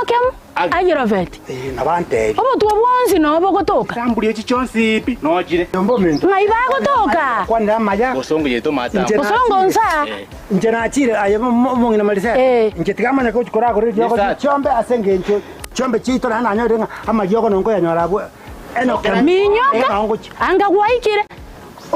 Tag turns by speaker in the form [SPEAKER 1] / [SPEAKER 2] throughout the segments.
[SPEAKER 1] Enokemu Agiroveti.
[SPEAKER 2] Ee, nabantebie.
[SPEAKER 1] Obotwa bwonsi noo bogotoka.
[SPEAKER 3] Chamburi echi chionsi pi nochire.
[SPEAKER 1] Ng'ai bagotoka?
[SPEAKER 2] Kwanera amaya.
[SPEAKER 3] Bosongo yaito matambo.
[SPEAKER 2] Inche
[SPEAKER 1] Bosongo nsa.
[SPEAKER 2] Inche nachire aye omong'ina Marisela.
[SPEAKER 1] Ee.
[SPEAKER 2] Inche tiga manye gochi koragora eriogo
[SPEAKER 3] Nisati.
[SPEAKER 2] chiombe ase engencho chiombe chiaito naende nanyorire ng'a amariogo nonkoyanyora abwo Enoke.
[SPEAKER 1] Minyoka
[SPEAKER 2] Ee, nao ngochia.
[SPEAKER 1] anga gwaikire.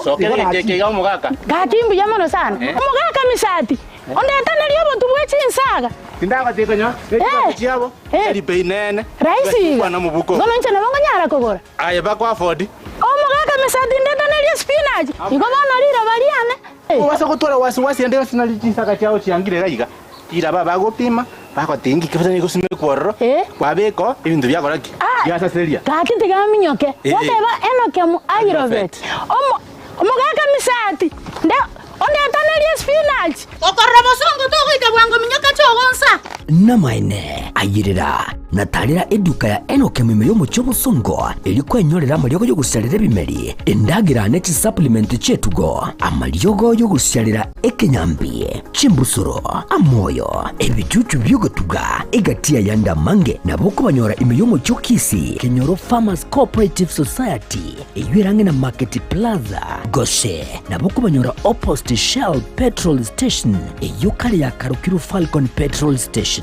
[SPEAKER 3] Sokera
[SPEAKER 2] Igo
[SPEAKER 3] egento eke iga omogaka.
[SPEAKER 1] Gaki mbuya mono sana. Omogaka Misati, ondetanerie obotu bwe chinsaga.
[SPEAKER 3] Tindagotebia konya ne chibesa chiabo tari bei nene.
[SPEAKER 1] Rahisi iga.
[SPEAKER 3] Kwana mobuko.
[SPEAKER 1] Bono inche nabo nkonyara kogora.
[SPEAKER 3] Aye bakwa afford.
[SPEAKER 1] Omogaka Misati ndetanerie spinach. Igo bono riroba riane.
[SPEAKER 3] Obasa gotwara wasi wasi ende yonsi nari chinsaga chiao chiangire iga iga. Riraba bagopima bagotebia inki kebasa nigo gosimekwa ororo kwabeka oo ebinto biakora ki? Biasaseria.
[SPEAKER 1] Gaki tiga aminyoke. Goteba Enokemu Agiroveti. Omo omogaka Misati nde ondetanerie spinach. Okorora bosongo togoika bwango minyoka chogonsa.
[SPEAKER 4] Namaene, ayerera, na tarera eduka ya Enokemu ime y'omochie obosongo, erio kwenyorera amariogo y'ogosiarera ebimeri, endagera ne chisupplement chi'etugo, amariogo y'ogosiarera ekenyambi, chimbusuro, amoyo, ebichuchu bi'ogotuga, egati y'ayande amange nabo okobanyora ime y'omochie o Kisii, Kenyoro Farmers Cooperative Society, eyio ere ang'e na Market Plaza, gose nabo okobanyora opposite Shell Petrol Station, eyio kare yakarokirwe Falcon Petrol Station.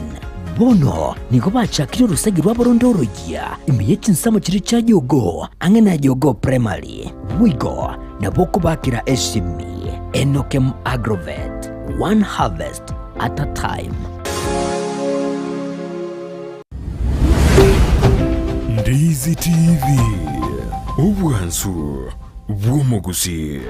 [SPEAKER 4] Bono nigo bachakire orosegi rwabo ronde oroyia ime ye chinsemo chiria chia Jogoo, ang'e na Jogoo Primary. Boigo nabo okobakera esimi Enokem Agrovet, one harvest at a time.
[SPEAKER 5] Ndizi TV, obwansu bw'omogusii.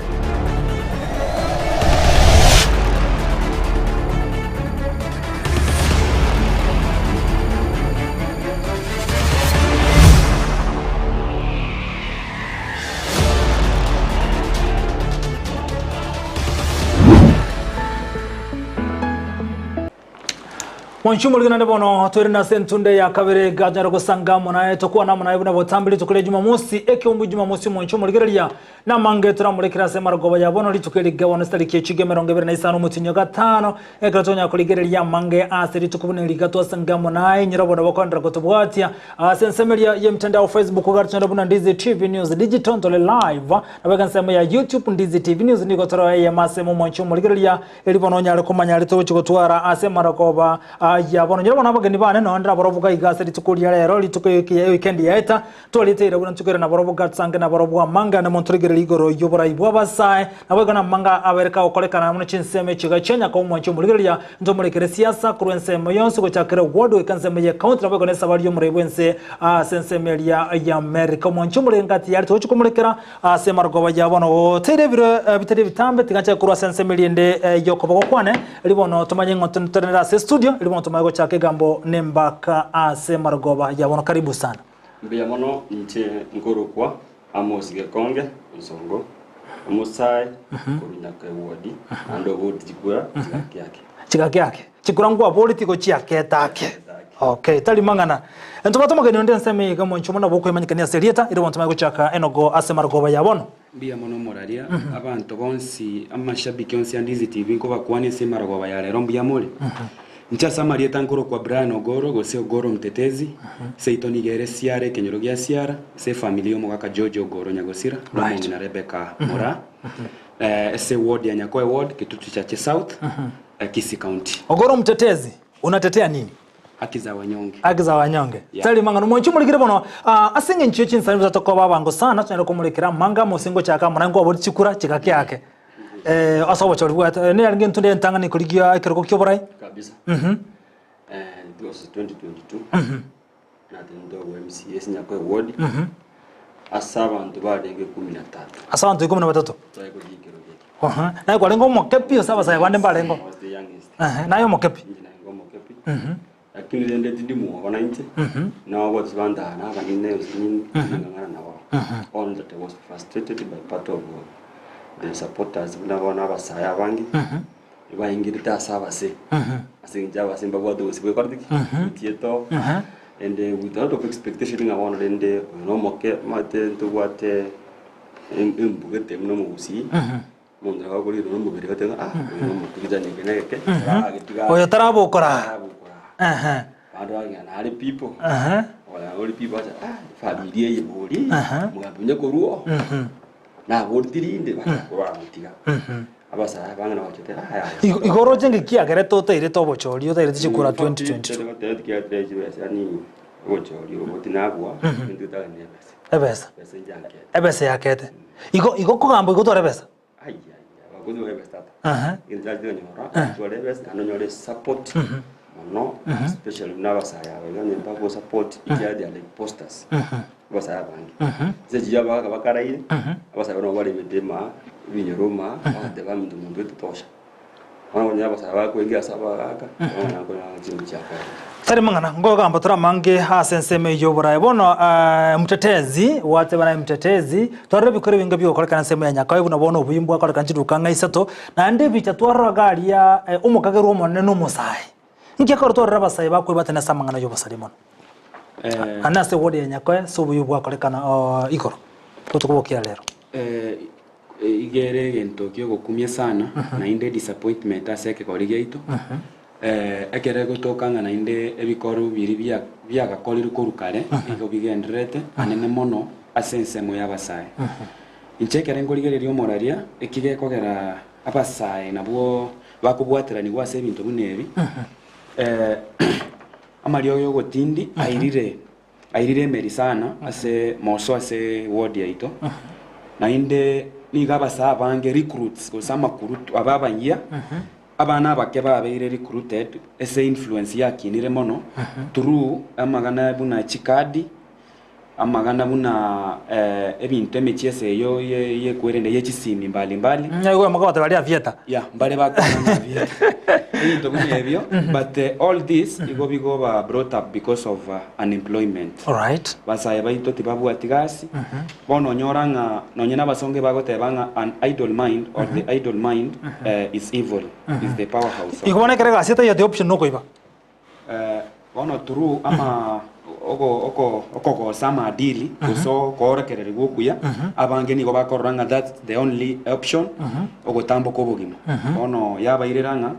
[SPEAKER 6] Mwanchi omorige naende bono toire nase entunde ya kabere ganyare gosanga amo naye tokwana amo naye buna botambe rituko ria Jumamosi ekeumbu Jumamosi omwanchi omorigereria namange toramorekere ase emarogoba ya bono rituko eri bono chitariki echiga 25 omotienyi o gatano ekero tonyara korigereria amange ase rituko buna eri iga twasange amo naye inyora bono bokoenderera gotobwatia Ase ensemo eria y'emtandao Facebook iga tochanda buna Ndizi TV News Digital ntore live, nabo ensemo ya YouTube Ndizi TV News nigo tore eyemo ase momwanchi omorigereria eri bono onyare komanya aria togochi gotwara ase amarogoba aya bono. Nyora bono abageni bane nonye nabarobwo iga iga ase rituko ria rero rituko ewikendi yaeta twariteire buna ntokoirana nabarobwo iga tosange nabarobwo amange ande mono torigererie igoro y'oborai bw'abasae nabo igo namanga abere kagokorekana buna chinsemo echi iga chia nyaka omwanchi omorigereria Ntomorekere siasa korwa ensemo yonsi gochakera ward goika ensemo ye county nabo igo nesabari y'omorei bwense ase ensemo eria ya America. Omwanchi omorenge gati yare togochi komorekera ase emarogoba ya bono goteire ebiro bitari ebitambe tiga nchake korwa ase ensemo eria ende y'okoboko kwane erio bono tomanye ng'o torenere ase estudio erio bono tomanye gochaka egambo nembaka ase emarogoba ya bono. Karibu sana.
[SPEAKER 7] Mbuya mono inche nkorokwa Amos Gekonge Onsongo, omosae korwa Nyakewodi, naende oboti chikura chigaki ake.
[SPEAKER 6] Chigaki ake. Chikura nkwaboreti igo chiakete ake. Okay, tari mang'ana. Ntobwate omogeni onde ensemo eye iga omonche omo nabo okoemanyekania ase erieta, erio bono tomanye gochaka enogo ase marogoba ya bono.
[SPEAKER 8] Mbuya mono omoraria, abanto bonsi, amashabiki onsi a Ndizi TV nkobakwania ase emarogoba ya rero mbuya more. Inche ase amarieta nkorokwa Brian Ogoro gose Ogoro Mtetezi, seito nigo ere Siara ekenyoro gia Siara, ase efamiri y'omogaka George Ogoro Nyagosira na omong'ina Rebecca Moraa, ase eward ya Nyakoe Ward, Kitutu Chache South, Kisii County.
[SPEAKER 6] Ogoro Mtetezi, unatetea nini?
[SPEAKER 8] Haki za wanyonge.
[SPEAKER 6] Haki za wanyonge.
[SPEAKER 8] Yeah.
[SPEAKER 6] Tari mang'ana omwanchi omorikire bono ah, ase eng'encho ye chinsani bosa tokoba abango sana tonyare komorekera amanga amo ase ngochaka amo naye nkwabori chikura chigaki ake eh, ase obochori bwate eh, neyarenge entunde entang'ani korigia ekerogo kia oborai
[SPEAKER 7] Kabisa.
[SPEAKER 6] Mhm.
[SPEAKER 7] Eh, it was 2022. Natente obo MCA ase Nyakoe ward. Ase abanto barenge kumi na tatu.
[SPEAKER 6] Ase abanto ikomi na batato.
[SPEAKER 7] Tware korigia ekerogo eke.
[SPEAKER 6] Aha. Naye kwarenge omoke pi ase abasae bande mbarengo.
[SPEAKER 7] I was the youngest.
[SPEAKER 6] Ehe, naye omoke pi.
[SPEAKER 7] Inche naye omoke pi. Lakini rende tindi mwoba nainche. Nabo bonsi bantana abanene gose nini, ting'ang'ana nabo. All that I was frustrated by part of the supporters buna bono abasae abange, ebaengerete ase abase. Ase eng'encho abase mbabwate gose bwekorete ki? Gotieta oo. And with a lot of expectation ng'a bono rende oyo nomoke omanyete ntobwate embugete buna omogusii. Omonto nabo akorire nomobere goteba ng'a ah, oyo nomoke gechani eke na egeke, taragetiga
[SPEAKER 6] Oyo tarabokora.
[SPEAKER 7] tarabokora.
[SPEAKER 6] Ehe.
[SPEAKER 7] Abanto bagokina nare pipo.
[SPEAKER 6] Aha.
[SPEAKER 7] Okonya ore pipo acha ah efamiri eye bori,
[SPEAKER 6] Aha.
[SPEAKER 7] omogambi onye korwa oo, naboreti rinde bamotiga. Abasae abange nabo bachete ah yaya.
[SPEAKER 6] Igo igo oroche ng'a ekiagerete otairete obochori otairete chikura 2022.
[SPEAKER 7] Goteba tikiagerete chibesa yaani obochori obo tinabua intwe tari na ebesa.
[SPEAKER 6] Ebesa.
[SPEAKER 7] Ebesa inchankete.
[SPEAKER 6] Ebesa yakete. Igo igo kogamba igo otware ebesa.
[SPEAKER 7] Ai ai abakozi ba ebesa tata.
[SPEAKER 6] Aha.
[SPEAKER 7] Egento nachete konyora, ntware ebesa naende onyore support mono especially buna abasae aba iga onye mbago support ekiagera they are like posters. Abasae abange. Inse chiria abagaka bakaraire, abasae barabwo baremete emaa, ebinyoro emaa, bagateba ominto monto oito tosha. Bono onye abasae bakoingia ase abagaka, bono nakonyora chingo chiakorire.
[SPEAKER 6] Tari mang'ana, nkogamba tore amange ase ensemo eyio y'oboraai. Bono mtetezi, gwateba naye mtetezi, twarora ebikoro ebinge bigokorekana ensemo ya Nyakae buna bono obuya mbwakorekana chiduka ng'a isato, naende ebicha twarora iga aria omokagerwa omonene na omosae. Inki ekero twarora abasae bakoebatania ase amang'ana y'obosari mono? Naende ase eward ya Nyakoe ase obuya bwakorekana igoro, botuko bokia rero.
[SPEAKER 8] Iga ere egento kiogokumia sana, naende disappointment ase ekegori giaito, ekero egotoka ng'a naende ebikoru biria bia biagakorirwe korwa kare, nigo bigendererete anene mono ase ensemo y'abasae. Inche ekere nkorigereria omoraria, eki gekogera abasae nabwo bakobwateranigwa ase ebinto buna ebi, amariogo y'ogotindi airire Airire emeri sana ase moso ase ward yaito, naende nigo abasae abange recruits gose amakurutu abe abayia, abana abake babeire recruited ase influence yakinire mono through amagana buna chikadi, amagana buna ebinto emechieso eyio ye yekwerenda ye chisimi mbali mbali.
[SPEAKER 6] Nigo oyomo baria avieta.
[SPEAKER 8] Yeah, mbare bakwana ng'a avieta. Ebinto buna ebio, but all this igo bigoba brought up because of unemployment.
[SPEAKER 6] Alright.
[SPEAKER 8] Basae baito tibabwati gasi, bono onyora ng'a nonye na abasongo ebagoteba ng'a an idle mind or the idle mind is evil, is the power house of.
[SPEAKER 6] Igo bono ekero egasi etaiyo the option nokoiba.
[SPEAKER 8] Bono through ama oko oko okogosa amaadili gose okoorokererigwa okuya, abange nigo bakorora ng'a that's the only option ogotamboka obogima. Bono yabairera ng'a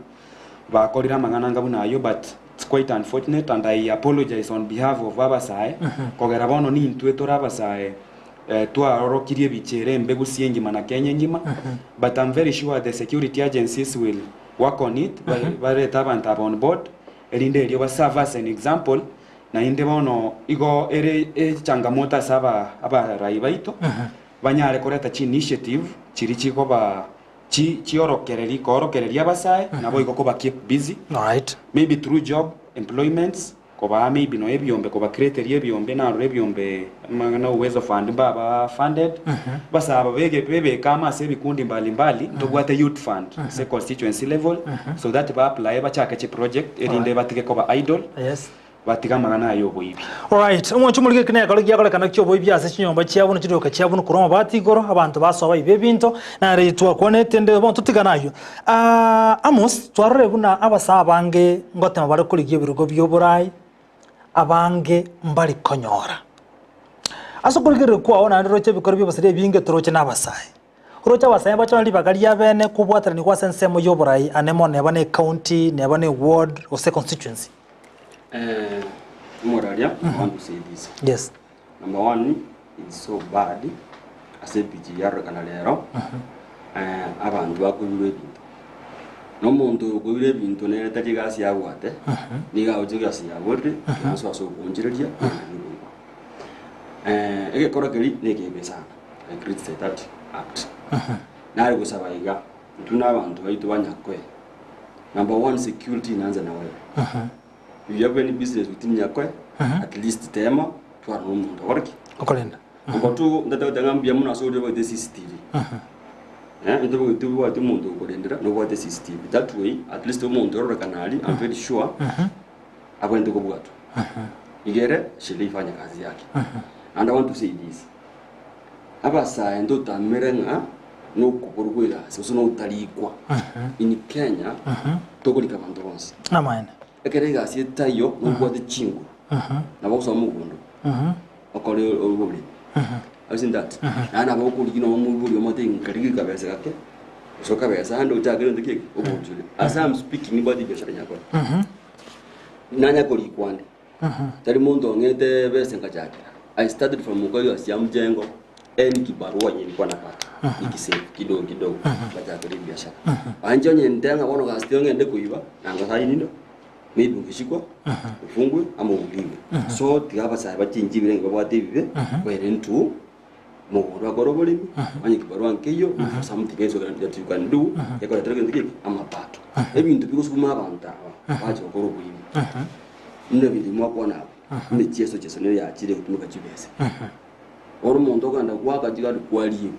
[SPEAKER 8] bakorire amang'ana anga buna ayio but it's quite unfortunate and I apologize on behalf of abasae, kogera bono nintwe tore abasae twarorokirie ebicha ere embe gusii engima na Kenya engima, but I'm very sure the security agencies will work on it, barete abanto aba on board, erinde erio ba serve as an example, naende bono igo ere echangamoto ase aba abarai baito, banyare koreta chi initiative chiria chigoba chi chiorokereri koorokereria abasae, naboigo koba keep busy,
[SPEAKER 6] Alright.
[SPEAKER 8] maybe through job employments, Kobaa maybe nonya ebiombe koba createria ebiombe narora ebiombe amang'ana uwezo fund mbaba funded basa aba bege bebeke amo ase ebikundi mbali mbali ntobwate youth fund ase constituency level so that ba apply bachake chi project erinde batige koba idle
[SPEAKER 6] Yes.
[SPEAKER 8] batige amang'ana aya oboibi.
[SPEAKER 6] Alright, omwancho omorige eki nekero giakorekana ki'oboibi ase chinyomba chiabo na chiduka chiabo na korwa amabati igoro, abanto basoa baibe ebinto, nare twakwanete nde bono totigane ayio. Aa Amos, twarorire buna abasae abange ngotema bare korigia ebirogo bi'oboraai, abange mbari konyora. Ase okorigereria kwao naende oroche ebikoro bi'obosaria ebinge toroche na abasae. Oroche abasae mbachore ribaga riabene kobwataranigwa ase ensemo y'oboraai ane mono neba ne ecounty, neba ne eward, gose econstituency.
[SPEAKER 7] Omoraria, I want to say this.
[SPEAKER 6] Yes.
[SPEAKER 7] Number one, it's so bad ase epicha eyio yarorekana rero, abanto bakoibirwa ebinto. Na omonto oyo okoibirwa ebinto nere tari egasi yabwate, nigo agocha egasi yaborire, egasoa ase ogoonchereria naende okoiba. Egekoro keria na ekebe sana, I criticize that act. Nare gosaba iga, intwe na abanto baito ba Nyakoe, number one security inaanza na wewe. If you have any business within Nyakoe, at least tema twara nomonto okore ki?
[SPEAKER 6] Okorenda.
[SPEAKER 7] Number two, ntatagete ng'a mbuya mono ase oria obwate CCTV. Eh, ntobwate obwate omonto okorendera na obwate CCTV. That way, at least omonto ororekana aria, I'm very sure, abwenerete kobwatwa. Iga ere, sheria ifanye kazi yake. And I want to say this, abasae ntotamere ng'a nokoborwa kwa egasi gose notarikwa. In Kenya, tokorika abanto bonsi.
[SPEAKER 6] Amaene.
[SPEAKER 7] Ekero egasi etaiyo, nobwate chinguru, nabo ogosoa mogondo, okore oboremi. Have you seen that? Naende nabo okorigia nonya omoibori omotebie ng'a karigia kabesa gake, gose okabesa ande ochake gento ki eke, oboonchoria. As I'm speaking nimbwate ebiashara nyakore. Nanya korikwa ande. Tari monto ong'ete bese nkachakera. I started from okoigwa sia mjengo any kibarua yenye nilikuwa napata nikisave kidogo kidogo nkachakera ebiashara. Anche onye nte ng'a bono gasi tiga ng'ende koiba nanga sai nindo maybe ongeshikwa ofungwe ama ouliwe. So tiga abasae bachenchie ebirengo babwate ebibe baere into mogondo akore oboremi onye kibarua nkeiyo look for something else that you can do ekoretera gento ki amapato. Ebinto bigosukuma abanto aba bache gokora oboibi buna ebinto ebi mwakwana abwo buna echieso chieso nere yachire gotumeka chibesa. Bono omonto okogenda goaka chigari kwariigwa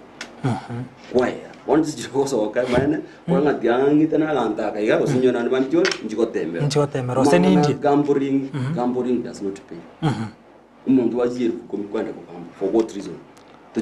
[SPEAKER 7] kwaera bono chisichire gosoka ekeene kore ng'a tiga ng'ite na aganto aka iga gose inwe naende banchore nchigotemera.
[SPEAKER 6] Nchigotemera, gose nindie.
[SPEAKER 7] Gambling, gambling does not pay. Omonto gwachia elfu ikomi kwenda kogamba for what reason?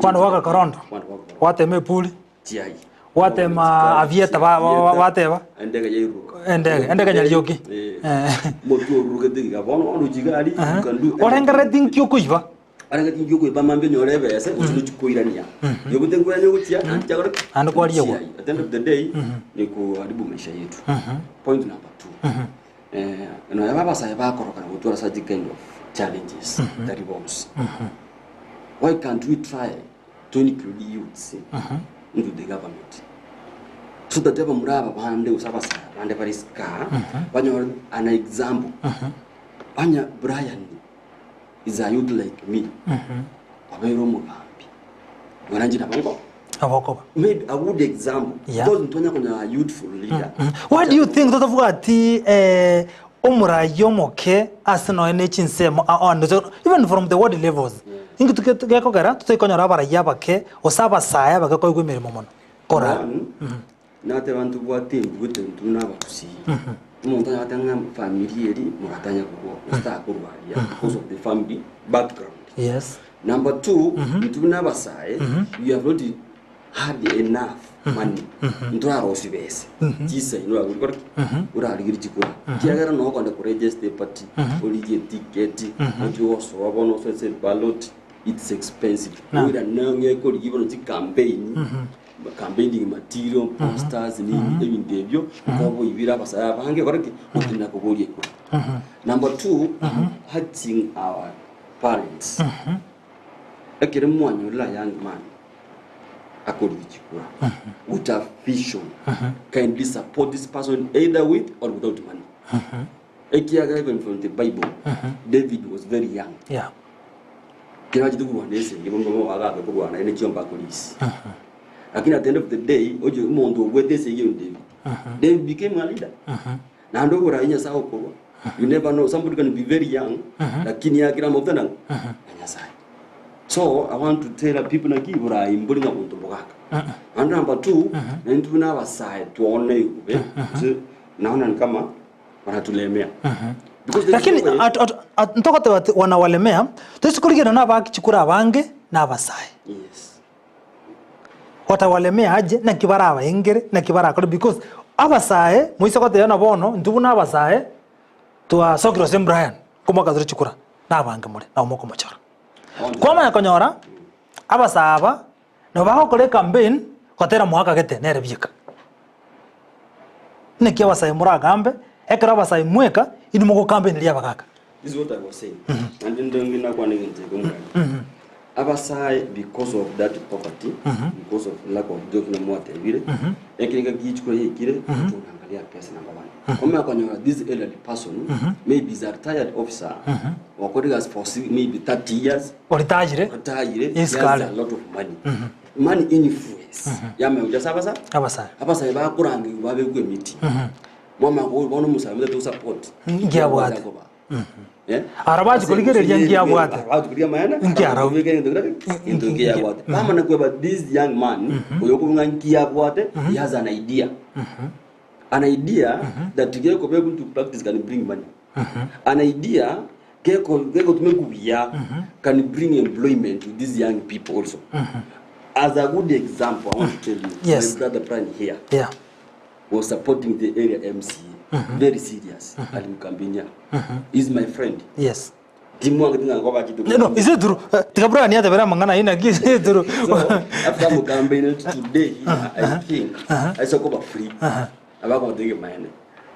[SPEAKER 6] Kwanda goaka korondo,
[SPEAKER 7] Kwanda goaka korondo.
[SPEAKER 6] gwatema epuri,
[SPEAKER 7] Chiai.
[SPEAKER 6] gwatema aviator ba- ba- ba- bateba
[SPEAKER 7] Endege yairuruka.
[SPEAKER 6] Endege, endege Nyarioki.
[SPEAKER 7] Eh.
[SPEAKER 6] Eh.
[SPEAKER 7] Omotwe orurugete iga bono bono chigari you can do anything.
[SPEAKER 6] Orengerereti nki okoiba?
[SPEAKER 7] Arenge tinki okoiba mambia onyore ebese gose nochi koirania. Yobete nkoirania ogochia naende chiakora ki?
[SPEAKER 6] Naende kwariegwa.
[SPEAKER 7] Chiai. At the end of the day ni kuharibu maisha yetu. Point number two. Eh, nonya abasae bakorokana gotwara such kind of challenges tari bonsi. Why can't we try to include youths into the government so that abamura aba bande gose abasae bande bare isiko aa banyore an example onye Brian is a youth like me obeire omogambi bono inche nabo nko
[SPEAKER 6] Ogokoba.
[SPEAKER 7] maybe a good example
[SPEAKER 6] Yeah.
[SPEAKER 7] because ntwanya konya a youthful leader
[SPEAKER 6] What do you think totabwati eh, omorai omoke ase nonya ne chinsemo ah, ah, ndoche- even from the ward levels inki tuke- gekogera totaikonyora abarai abake gose abasae abake koigwa emeremo mono kora
[SPEAKER 7] One, nateba ntobwate embuto intwe buna abagusii omonto onye agoteba ng'a family eri moratanya korwa gose takorwa aria because of the family background
[SPEAKER 6] yes
[SPEAKER 7] Number two, intwe buna abasae, we have not had enough money. Ntorarosia besa. Chisaini oragure kore ki? Orarigerie chikura. Kiagera noo okogenda koregister eparty, origie eticket, ochie gosoa bono osoe ase ballot, it's expensive. Oirane ang'e korigia bono chicampaign, campaigning material, posters, nini, ebinto ebio, nkoboibire abasae abange kore ki? Gotenena koboria ekura. Number two, I'm urging our parents, ekero mwanyorire a young man akorigia chikura with a vision, kindly support this person either with or without money. Ekiagera even from the Bible, David was very young.
[SPEAKER 6] Yeah.
[SPEAKER 7] Kero achete korwana esegi, bono bagaaka korwana ere ne chiombe akorisia. Lakini at the end of the day, oche omonto obwete esegi oyo ni David. David became a leader. Naende oborai Nyasae okorwa, you never know, somebody can be very young, lakini yakire amafuta nang'o? Na Nyasae. So, I want to tell people naki borai mbori ng'a bonto mbogaka. And number two, naintwe buna abasae twaone igube, gose naona ni kama wanatulemea. Because there is
[SPEAKER 6] Lakini
[SPEAKER 7] no way-
[SPEAKER 6] at- at- at- ntogoteba ati wanawalemea, toise korigena na abaki chikura abange na abasae.
[SPEAKER 7] Yes.
[SPEAKER 6] Otawalemea aje, naki barabaengere, naki barakore because abasae moise goteba ng'a bono intwe buna abasae twasokire ase Brian komwaka tore chikura na abange more nabo mokomochora. Kwamanya konyora abasae aba nabo bagokora ecampaign gotera mwaka gete nere bieka. Naki abasae moragambe ekero abasae mweka inwe mogocampaineria abagaka.
[SPEAKER 7] This is what I was saying. Naende ndonge nakwana egento eke omorani. Abasae because of that poverty, because of lack of job buna mwatebire, ekero engaki ye chikura yaikire, tonaangalia pesa number one. Omanye konyora this elderly person, maybe is a retired officer, okorire egasi for maybe 30 years,
[SPEAKER 6] Oritayire.
[SPEAKER 7] retired, he
[SPEAKER 6] Yes,
[SPEAKER 7] has
[SPEAKER 6] kare.
[SPEAKER 7] a lot of money. Money influence. Yamanya gocha ase abasa,
[SPEAKER 6] Abasae.
[SPEAKER 7] abasae bakorangerigwa babekwe emiti. Mwamanya kobua bono omosae omotete gosupport.
[SPEAKER 6] Nkiabwate.
[SPEAKER 7] Eh?
[SPEAKER 6] Aro bachi korigereria nkiabwate.
[SPEAKER 7] Aro bachi korigereria amaene.
[SPEAKER 6] Nkiarau.
[SPEAKER 7] Kubeka egento kera ki? Egento nkiabwate. Bamana kweba this young man oyo okobua ng'a nkiabwate, he has an idea. An idea that gekobekwa into practice can bring money. An idea geko gegotumekwa buya can bring employment to these young people also. As a good example, I want to tell you,
[SPEAKER 6] Yes.
[SPEAKER 7] my brother Brian here
[SPEAKER 6] Yeah.
[SPEAKER 7] was supporting the area MCA very serious alimkambenia is my friend
[SPEAKER 6] Yes.
[SPEAKER 7] timwangete ng'a nkobachete
[SPEAKER 6] No, is it true? Eh, tiga Brian yatebera amang'ana ayio naki is it true?
[SPEAKER 7] so after mukambenia today I think aisa koba free abakobatege maene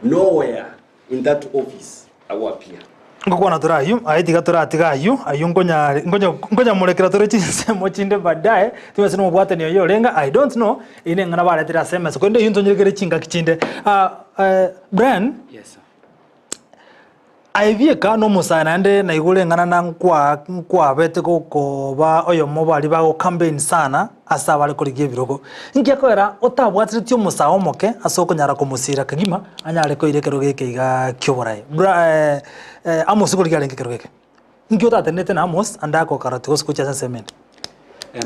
[SPEAKER 7] nowhere in that office I will appear.
[SPEAKER 6] Ngokwana tore ayio, aye tiga toratiga ayio, ayio nkonyare nkonya nkonyamorekera tore chinsemo chinde baadaye, timanyeti nomobwatani oyio orenge, I don't know, eyio neng'ana baretire ase emesa, korende eyio ntonyerekere chingaki chinde. Brian,
[SPEAKER 8] Yes sir.
[SPEAKER 6] Aye bieka nomosae naende naigure eng'ana na nkwa nkwabete gokoba oyomo baria bago campaign sana ase abare korigia ebirogo. Inki gekoera otabwatereti omosae omoke ase okonyara komosira kegima anyare koira ekerogo eke igaa kioborae? Bra Amos korigia arenge ekerogo eke. Inki otatenenete na Amos ande agokaroti gose gochia ase ensemo ende?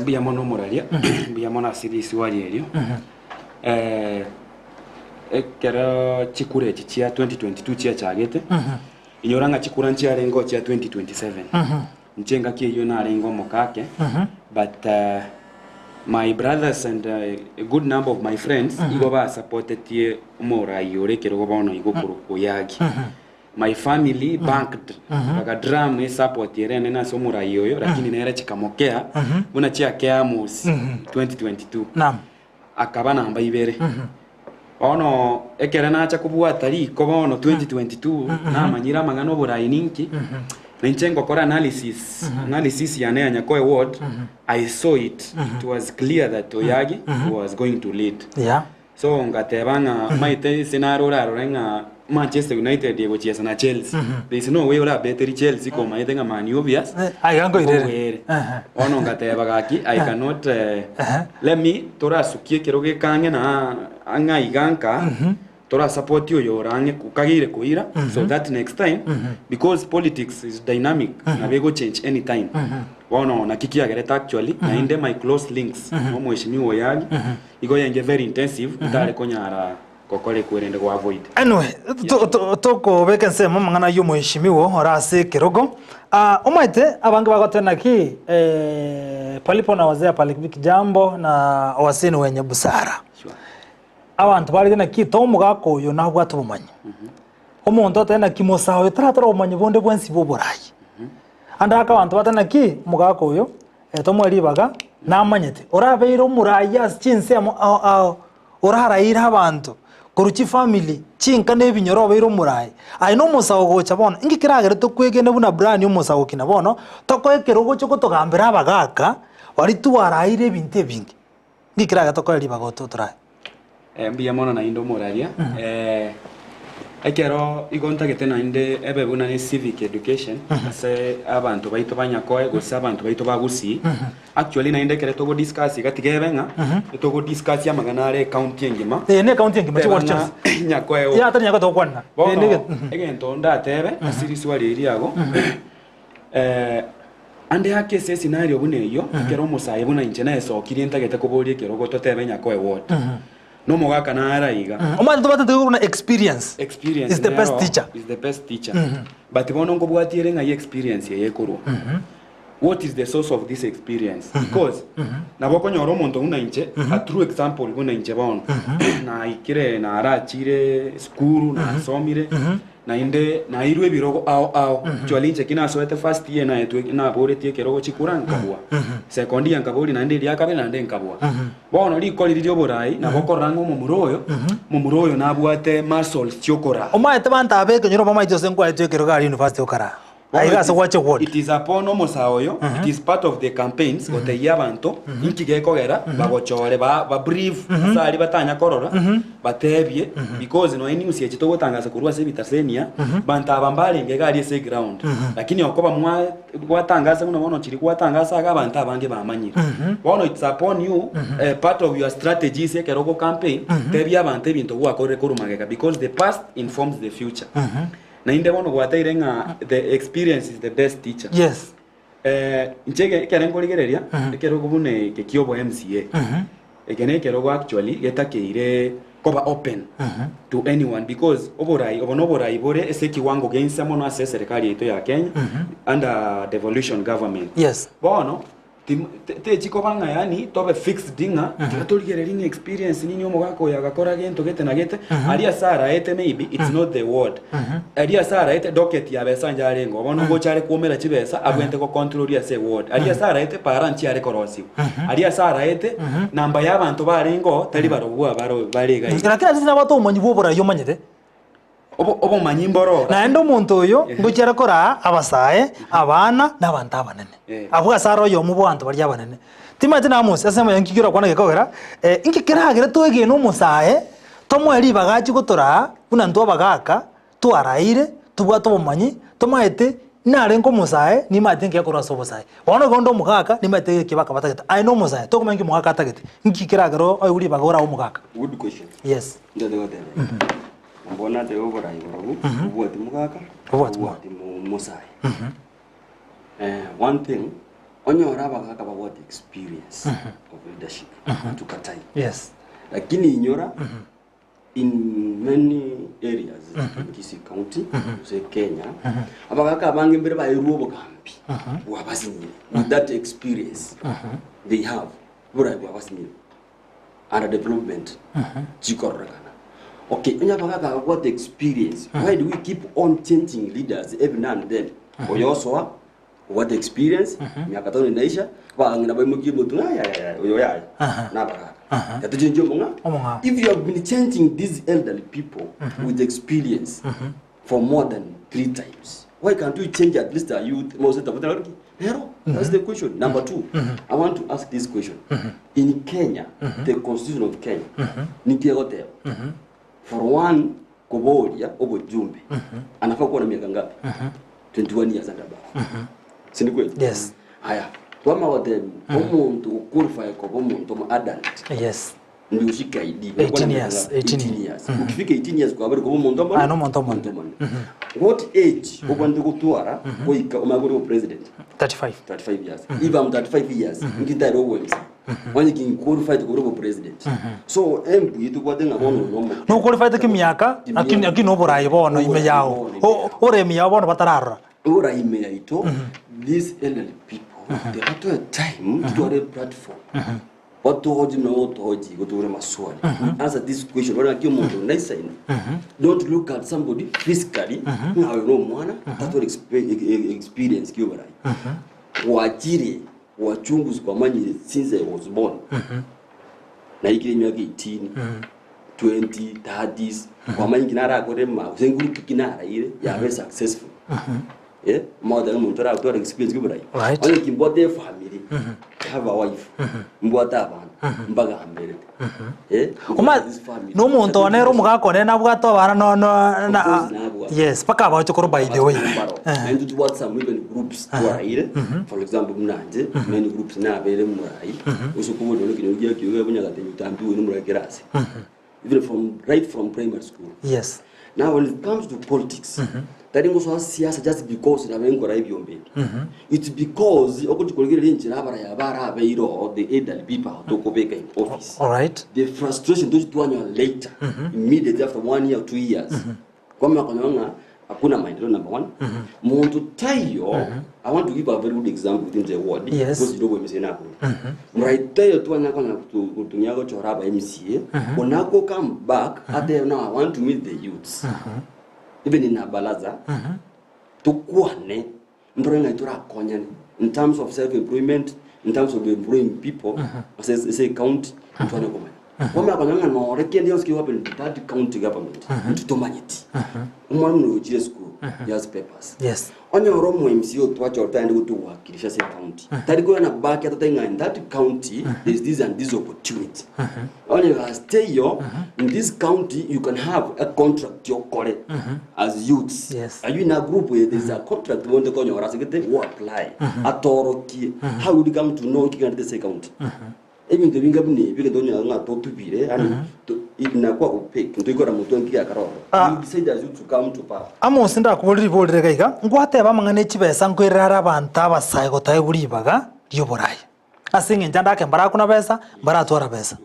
[SPEAKER 8] Mbuya mono omoraria, mbuya mono ase riswali erio. Ekero chikura echi chia 2022 chiachagete, inyora ng'a chikura nchiarenge oo chia 2027. Inche engaki eyio narenge omokake, but my brothers and a good number of my friends igo basapotetie omorai ore ekerogo bono igo okorokwa Oyagi. My family banked bagadrum esupport ere enene ase omorai oyo lakini nere chikamokea buna chiakea Amos 2022.
[SPEAKER 6] Naam.
[SPEAKER 8] Akaba namba ibere. Bono ekere nacha kobwata riko bono 2022 namanyire amang'ana oborai ninki, na inche ngokora analysis, analysis yane ya Nyakoe ward, I saw it, it was clear that Oyagi was going to lead.
[SPEAKER 6] Yeah.
[SPEAKER 8] So ngateba ng'a maete ase naro orarore ng'a Manchester United egochiesa na Chelsea. There is no way orabeteri Chelsea komaete ng'a Man U obvious.
[SPEAKER 6] Eh, aiga nkoirere.
[SPEAKER 8] Okoere.
[SPEAKER 6] Ehe.
[SPEAKER 8] Bono ngateba gaki I cannot eh,
[SPEAKER 6] Ehe.
[SPEAKER 8] let me torasukie ekero gekang'e na ang'e aiga nka torasupport oyo ore ang'e okageire koira so that next time because politics is dynamic nabo egochange anytime. Bono naki kiagerete actually naende my close links na omweshimiwa Oyagi Igo yenge very intensive ntare konyara gokora ekwerende go avoid.
[SPEAKER 6] Anyway, to- to- tokobeka ensemo amang'ana ayio omweshimiwa ore ase ekerogo. Ah, omanyete abange bagoteba naki eh, palipo na wazee hapalipiki jambo na wazee ni wenye busara.
[SPEAKER 8] Sure.
[SPEAKER 6] Abanto barenge naki to omogaka oyo nabwate obomanyi. Omonto otebe naki mosae oyo taratore obomanyi bonde bwensi bwa oborai. Ande ake abanto batebe naki omogaka oyo Tomoe ribaga, namanyete, orabeire omoraai ase chinsemo ao ao, oraraire abanto korwa chifamiri, chinka na ebinyoro obeire omoraai. Aye nomosago gocha bono, inki keragere tokwegene buna Brian omosago okina bono, tokoe ekerogo gocha gotogambera abagaka baria twaraire ebinto ebinge. Inki keragere tokoe ribaga otorae?
[SPEAKER 8] Mbuya mono naende omoraria. Ekero igo ntagete naende ebe buna ne civic education ase abanto baito ba Nyakoe gose abanto baito ba Gusii. Actually naende ekero togo discuss iga tiga ebe ng'a togo discuss amang'ana are ecounty engima.
[SPEAKER 6] Eye ne ecounty engima
[SPEAKER 8] Teba
[SPEAKER 6] chigori
[SPEAKER 8] ng'a
[SPEAKER 6] chionsi.
[SPEAKER 8] Nyakoe oka.
[SPEAKER 6] Yaya tari Nyakoe togokwanera. Eye
[SPEAKER 8] Bono
[SPEAKER 6] ne ege-
[SPEAKER 8] egento ndatebe ase riswali eri riago, Ande ake ase escenario buna eyio, ekero omosae buna inche naesokirie ntagete koboria ekerogo totebe Nyakoe ward. Nomogaka nare aiga.
[SPEAKER 6] Omanyete tobwate taigo buna experience
[SPEAKER 8] Experience
[SPEAKER 6] is the best
[SPEAKER 8] nero
[SPEAKER 6] teacher.
[SPEAKER 8] is the best teacher. But bono nkobwatia ere ng'ai experience eye ekorwa. What is the source of this experience? Because nabo okonyora omonto buna inche, a true example buna inche bono, naikire narachire esukuru, nasomire, Naende nairwe ebirogo ao ao. Actually inche ki nasoete first year naetwe naboretie ekerogo chikura nkabua. Second year nkaboria naende eria kabere naende nkabua. Bono rikori riria oborai nabo okorora ng'a omomura oyo, omomura oyo nabwate muscles chiokoraa.
[SPEAKER 6] Omanyete banto aba ekenyoro bamaete gose nkwaetwe ekerogo aria university okaraa.
[SPEAKER 8] Bono
[SPEAKER 6] Aiga
[SPEAKER 8] it
[SPEAKER 6] ase
[SPEAKER 8] is-
[SPEAKER 6] gwacha ward.
[SPEAKER 8] It is upon omosae oyo, it is part of the campaigns gotebia abanto inki gekogera bagochore ba ba brief ase aria batanya korora batebie because nonya news echi togotangasa korwa ase ebitasenia banto aba mbarenge iga aria ase eground lakini okoba mwa gwatangasa buna bono chiri gwatangasa iga abanto abange bamanyire. Bono it's upon you eh, part of your strategies ekero ogo campaign tebia abanto ebinto gwakorire korwa magega because the past informs the future. Naende bono gwateire ng'a the experience is the best teacher.
[SPEAKER 6] Yes.
[SPEAKER 8] Eh, inche eke- ekere nkorigereria, ekerogo buna eke kia obo MCA, eke na ekerogo actually getakeire koba open to anyone because oborai obo na oborai bore ase ekiwango gia inse mono ase eserekari yaito ya Kenya under devolution government.
[SPEAKER 6] Yes.
[SPEAKER 8] Bono, Tim- te- techi koba ng'a yaani tobe fixed ng'a tiga torigererie ng'a experience nini omogaka oyo agakora gento gete na gete, aria ase araete maybe it's not the word. Aria ase araete docket ya besa inche arenge bono ngocha are kwomera chibesa abwenerete gocontrol ase eward. Aria ase araete para nchiare korosiwa. Aria ase araete namba ya abanto barenge oo tari barobwo abaro bare iga iga.
[SPEAKER 6] Lakini ase nabwate obomanyi bwa oborai omanyete.
[SPEAKER 8] Obo obomanyi mboro.
[SPEAKER 6] Naende omonto oyo ngochia are koraa abasae, abana, na abanto abanene. Abwo ase are oyomo bw'abanto baria abanene. Timanyeti na Amos, ase amaya nki orakwana gekogera, inki keragere twegene omosae, tomoe ribaga achie gotoraa buna intwe abagaka, twaraire, tobwate obomanyi, tomaete narenge omosae, nimaete nki gekorwa ase obosae. Bono igo onde omogaka, nimaete eki baka batagete. Aye na omosae, tokomanya nki omogaka atagete. Nki keragere oegwe ribaga orabe omogaka?
[SPEAKER 7] Good question.
[SPEAKER 6] Yes.
[SPEAKER 7] Ntete goteba. Nabo natebe oborai borobwo, obwati mogaka,
[SPEAKER 6] Obwati
[SPEAKER 7] obwati mosae. One thing, onyore abagaka babwate experience of leadership, hatukatai.
[SPEAKER 6] Yes.
[SPEAKER 7] Lakini inyora, in many areas in Kisii County, gose Kenya, abagaka abange mbere baerwe obogambi bwabasinyire with that experience they have, oborai bwabasinyire. Under development chikororekana. Okay, onye abagaka babwate experience, why do we keep on changing leaders every now and then? Oyo osoa obwate experience, miaka tano inaisha, abang'ina baimokie omotu ng'a aya aya oyo yaya na abagaka. Yatochenjie omong'a.
[SPEAKER 6] Omong'ao.
[SPEAKER 7] If you have been changing these elderly people with experience for more than three times, why can't we change at least our youth? Mose tafuta ki? Nero, that's the question. Number 2 I want to ask this question. In Kenya, the constitution of Kenya, ninki egoteba? For one, koboria obojumbe, anafaa kuwa na miaka ngapi? 21 years and above. Si ni kweli?
[SPEAKER 6] Yes.
[SPEAKER 7] Haya, twama goteba omonto oqualify koba omonto omo adult
[SPEAKER 6] Yes.
[SPEAKER 7] Ndi oshike ID.
[SPEAKER 6] 18 years, 18
[SPEAKER 7] 18 years. Ukifika 18 years kwabere kuba omonto omonene.
[SPEAKER 6] Ah, nomonto omonene.
[SPEAKER 7] What age obwanete gotwara goika omanye kore president?
[SPEAKER 6] 35.
[SPEAKER 7] 35 years. If I'm 35 years, nkintaire obwemsa. Onye kin qualified kobera obo president. So embu tobwate ng'a bono nomo.
[SPEAKER 6] Noqualified kimiaka, lakini lakini oborai bono ime yao. O- Oremi yao bono batararora.
[SPEAKER 7] Oborai ime yaito, these elderly people, they have a time to do a platform. Otogochi buna otogochi igo tore maswali. We answer this question ore naki omonto onde naisaine. Don't look at somebody physically ng'a oyo nomwana tatware experience ki oborai. Gwachire gwachungusa kwamanyire since I was born. Naikire emiaka 18, 20, 30s kwamanya inki narakore ma gose nguru ki naraire yabe successful. Eh, omogoteba omonto oratware experience ki oborai.
[SPEAKER 6] Right.
[SPEAKER 7] Onye ki mbwate efamily, I have a wife, mbwate abana, mbagamberete. Eh,
[SPEAKER 6] Oma
[SPEAKER 7] this family.
[SPEAKER 6] nomonto one ere omogaka one nabwate abana no no na
[SPEAKER 7] Of course nabwate.
[SPEAKER 6] yes mpaka abachokoro by the way.
[SPEAKER 7] Mbaro. Naintwe tobwate some even groups twaraire for example buna inche many groups nabere morai ase okobori nonya ekenyoro gia kiuga bonyagate nyutambi oyo nomorai kera ase even from right from primary school
[SPEAKER 6] Yes.
[SPEAKER 7] Now when it comes to politics, tari ngosoa siasa just because nabe nkora ebiombe ebi. It's because ogochi korigereria enchera abaraya barabeire oo the elderly people aba tokobeka in office.
[SPEAKER 6] Alright.
[SPEAKER 7] The frustration tochi twanyora later, immediately after one year or 2 years, kwamanya konyora ng'a hakuna maendeleo number one. Monto taiyo, I want to give a very good example within the ward, because you know MCA nakuru. Morai taiyo twanya konya gotumia gochora aba MCA, onako come back ate now I want to meet the youths. Even in a baraza, tukwane ntore ng'ai torakonyane in terms of self employment, in terms of employing people, ase ase county, ntwane komanya. Kwamanya konya ng'a nore kende gionsi kego happen to that county government, intwe tomanyeti. Omwana omonene ochire esukuru, he has papers.
[SPEAKER 6] Yes.
[SPEAKER 7] Onyore omo MCA otwachorete aende gotowakilisha ase county. Tari koyana back atote ng'a in that county there is this and this opportunity. Onye gasteiyo in this county you can have a contract yokore as youths.
[SPEAKER 6] Yes.
[SPEAKER 7] Are you in a group where there is a contract bonde konyora ase gete go apply atorokie how would you come to know kigandete ase county ebinto ebinga buna ebi egento onyora ng'a totubire yaani to- inakwa opaque ntoikora motwe nki geakaroro
[SPEAKER 6] Ah.
[SPEAKER 7] you decide as youth to come to power
[SPEAKER 6] Amos ndakoborire riborire iga iga, ngwateba amang'ana e chibesa nkoirera are abanto abasae gotaegwa ribaga ri'oboraia. Ase eng'encho ande ake mbarakuna besa, mbaratwara besa.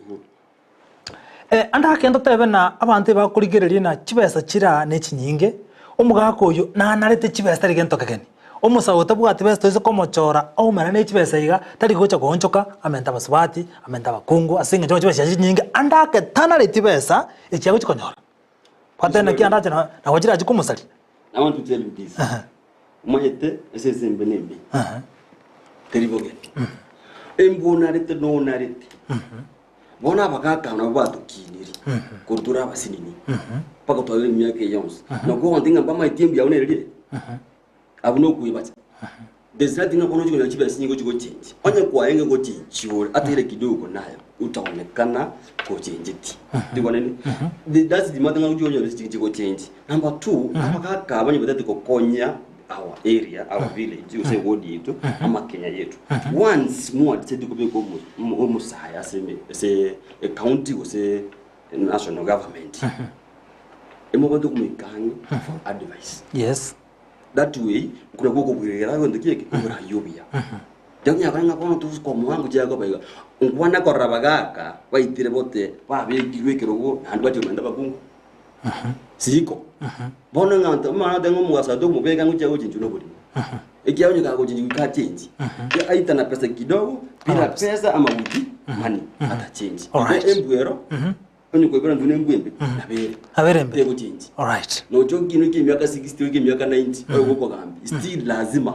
[SPEAKER 6] Ande ake ndotebe ng'a abanto ebakorigereria ng'a chibesa chiraa ne chinyinge, omogaka oyio nanarete chibesa tari gento kegeni. Omosae otabwati besa toise komochora aumera ne chibesa iga, tari gocha goonchoka amente abasubati, amente abakungu ase eng'encho chibesa chiaye chinyinge, ande ake tanareti besa echi agochi konyora. Gwateba naki ande ache nabo chirachi komosaria.
[SPEAKER 7] I want to tell you this. Omanyete esese embe na embe. Teri bogeni. Embwa onarete na onarete. Bono abagaka aba nabwo batokiniri korwa tore abasinini mpaka twarire emiaka eye yonsi. Nakwo ogonte ng'a mbamaeti embuya abwo nere riria, abwo nokoibacha. There's nothing ng'a bono ochi konyora chibesa nigo chigochenji. Onye kwaenge gochenchi ore ata ere kidogo nayo utaonekana gochenjeti. Ndikwanene? The- That's the matter ng'a ochi konyora chigochenji. Number two, abagaka aba onye batagete gokonya our area, our village, gose eward yaito, ama Kenya yetu. Once mwadecide kobeka omo- omo- omosae ase eme- ase ecounty gose national government, emobwate komoika ang'e for advice.
[SPEAKER 6] Yes.
[SPEAKER 7] That way, nkore gokobwegera egento ki eke, oborai obuya. Tonyara kore ng'a bono tokomoa ngochia koba iga. Nkwana korora abagaka baitire bote babekirwe ekerogo naende bachia komenta abakungu. Siko. Bono ng'a nto omwana ote ng'a omogaso ate omobeke ang'e ochia gochinchwa na oborimo. Ekiagera onye kagochinchwa goika achenji. Aita na pesa kidogo, bila pesa ama with money, atachenji.
[SPEAKER 6] Alright.
[SPEAKER 7] Igo embwa ero, onye koibora intwe nembwa embe, nabo ere.
[SPEAKER 6] Nabo ere embe.
[SPEAKER 7] Tegochenji.
[SPEAKER 6] Alright.
[SPEAKER 7] Nocha okine oike emiaka 60 oike emiaka 90, oye gokogambia, still lazima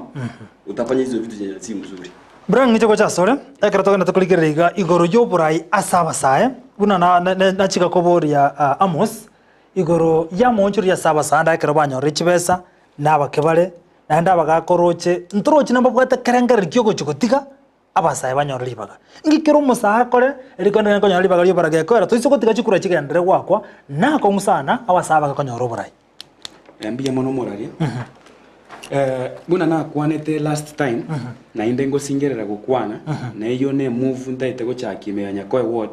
[SPEAKER 7] utafanya hizo vitu zenye si mzuri.
[SPEAKER 6] Brian ng'iche gocha asore, ekero togenderete korigereria iga igoro y'oborai ase abasae, buna na- na- na- nachika koboria ah, Amos, igoro y'amaonchoreria ase abasae ande ekero banyorire chibesa, na abake bare, naende abagakoroche, ntorochi nababwate ekerengererio kiogochia gotiga abasae banyore ribaga. Inki kera omosae akore, erio kende konyora ribaga ri'oborai gekoera toise gotiga chikura chigenderere goakwa, nakong'u sana abasae bagakonyora oborai.
[SPEAKER 8] Mbuya mono omoraria. Buna nakwanete last time, naende ngosingerera gokwana, na eyio ne move ntaete gochakia ime ya Nyakoe ward,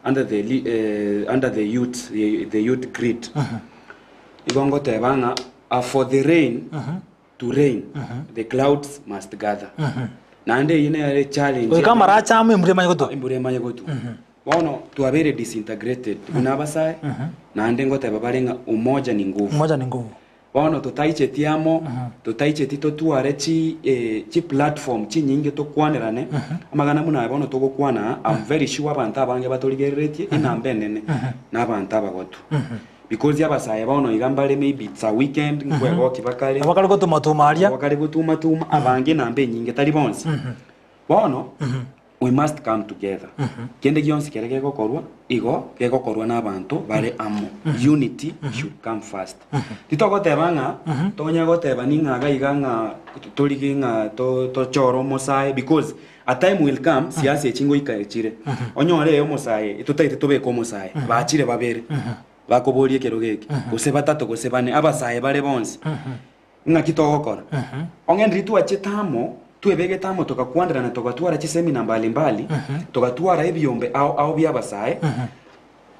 [SPEAKER 8] under the under the youth, the youth grid. Igo ngoteba ng'a for the rain to rain, the clouds must gather. Naende eyio nere challenge
[SPEAKER 6] Goika amarache amo embura emanye gotwa.
[SPEAKER 8] Embura emanye gotwa. Bono twabeire disintegrated buna abasae, naende ngoteba bare ng'a umoja ni nguvu.
[SPEAKER 6] Umoja ni nguvu.
[SPEAKER 8] Bono totaicheti amo, totaicheti totware chi eh, chi platform chinyinge tokwanerane, amang'ana buna aya bono togokwana aa, I'm very sure abanto abange batorigereretie, enamba enene, na abanto abagotu. Because abasae bono iga mbare maybe it's a weekend, nkwegokia bakare,
[SPEAKER 6] Nabo bakare gotumatuma aria.
[SPEAKER 8] nabo bakare gotumatuma, abange enamba enyinge, tari bonsi. Bono, We must come together. Kende gionsi kere gegokorwa igo gegokorwa n'abanto bare amo. Unity should come first. Titogoteba ng'a tonya goteba ning'a iga iga ng'a torige ng'a to- tochore omosae because a time will come siasa echi ngoika echire. Onyore eye omosae totaete tobeke omosae bachire babere bakoboria ekerogo eke gose batato gose bane abasae bare bonsi. Ng'aki togokora? Onye ndiri twachete amo, twebegete amo togakwanderana togatwara chisemina mbali mbali, togatwara ebiombe ao ao bi'abasae,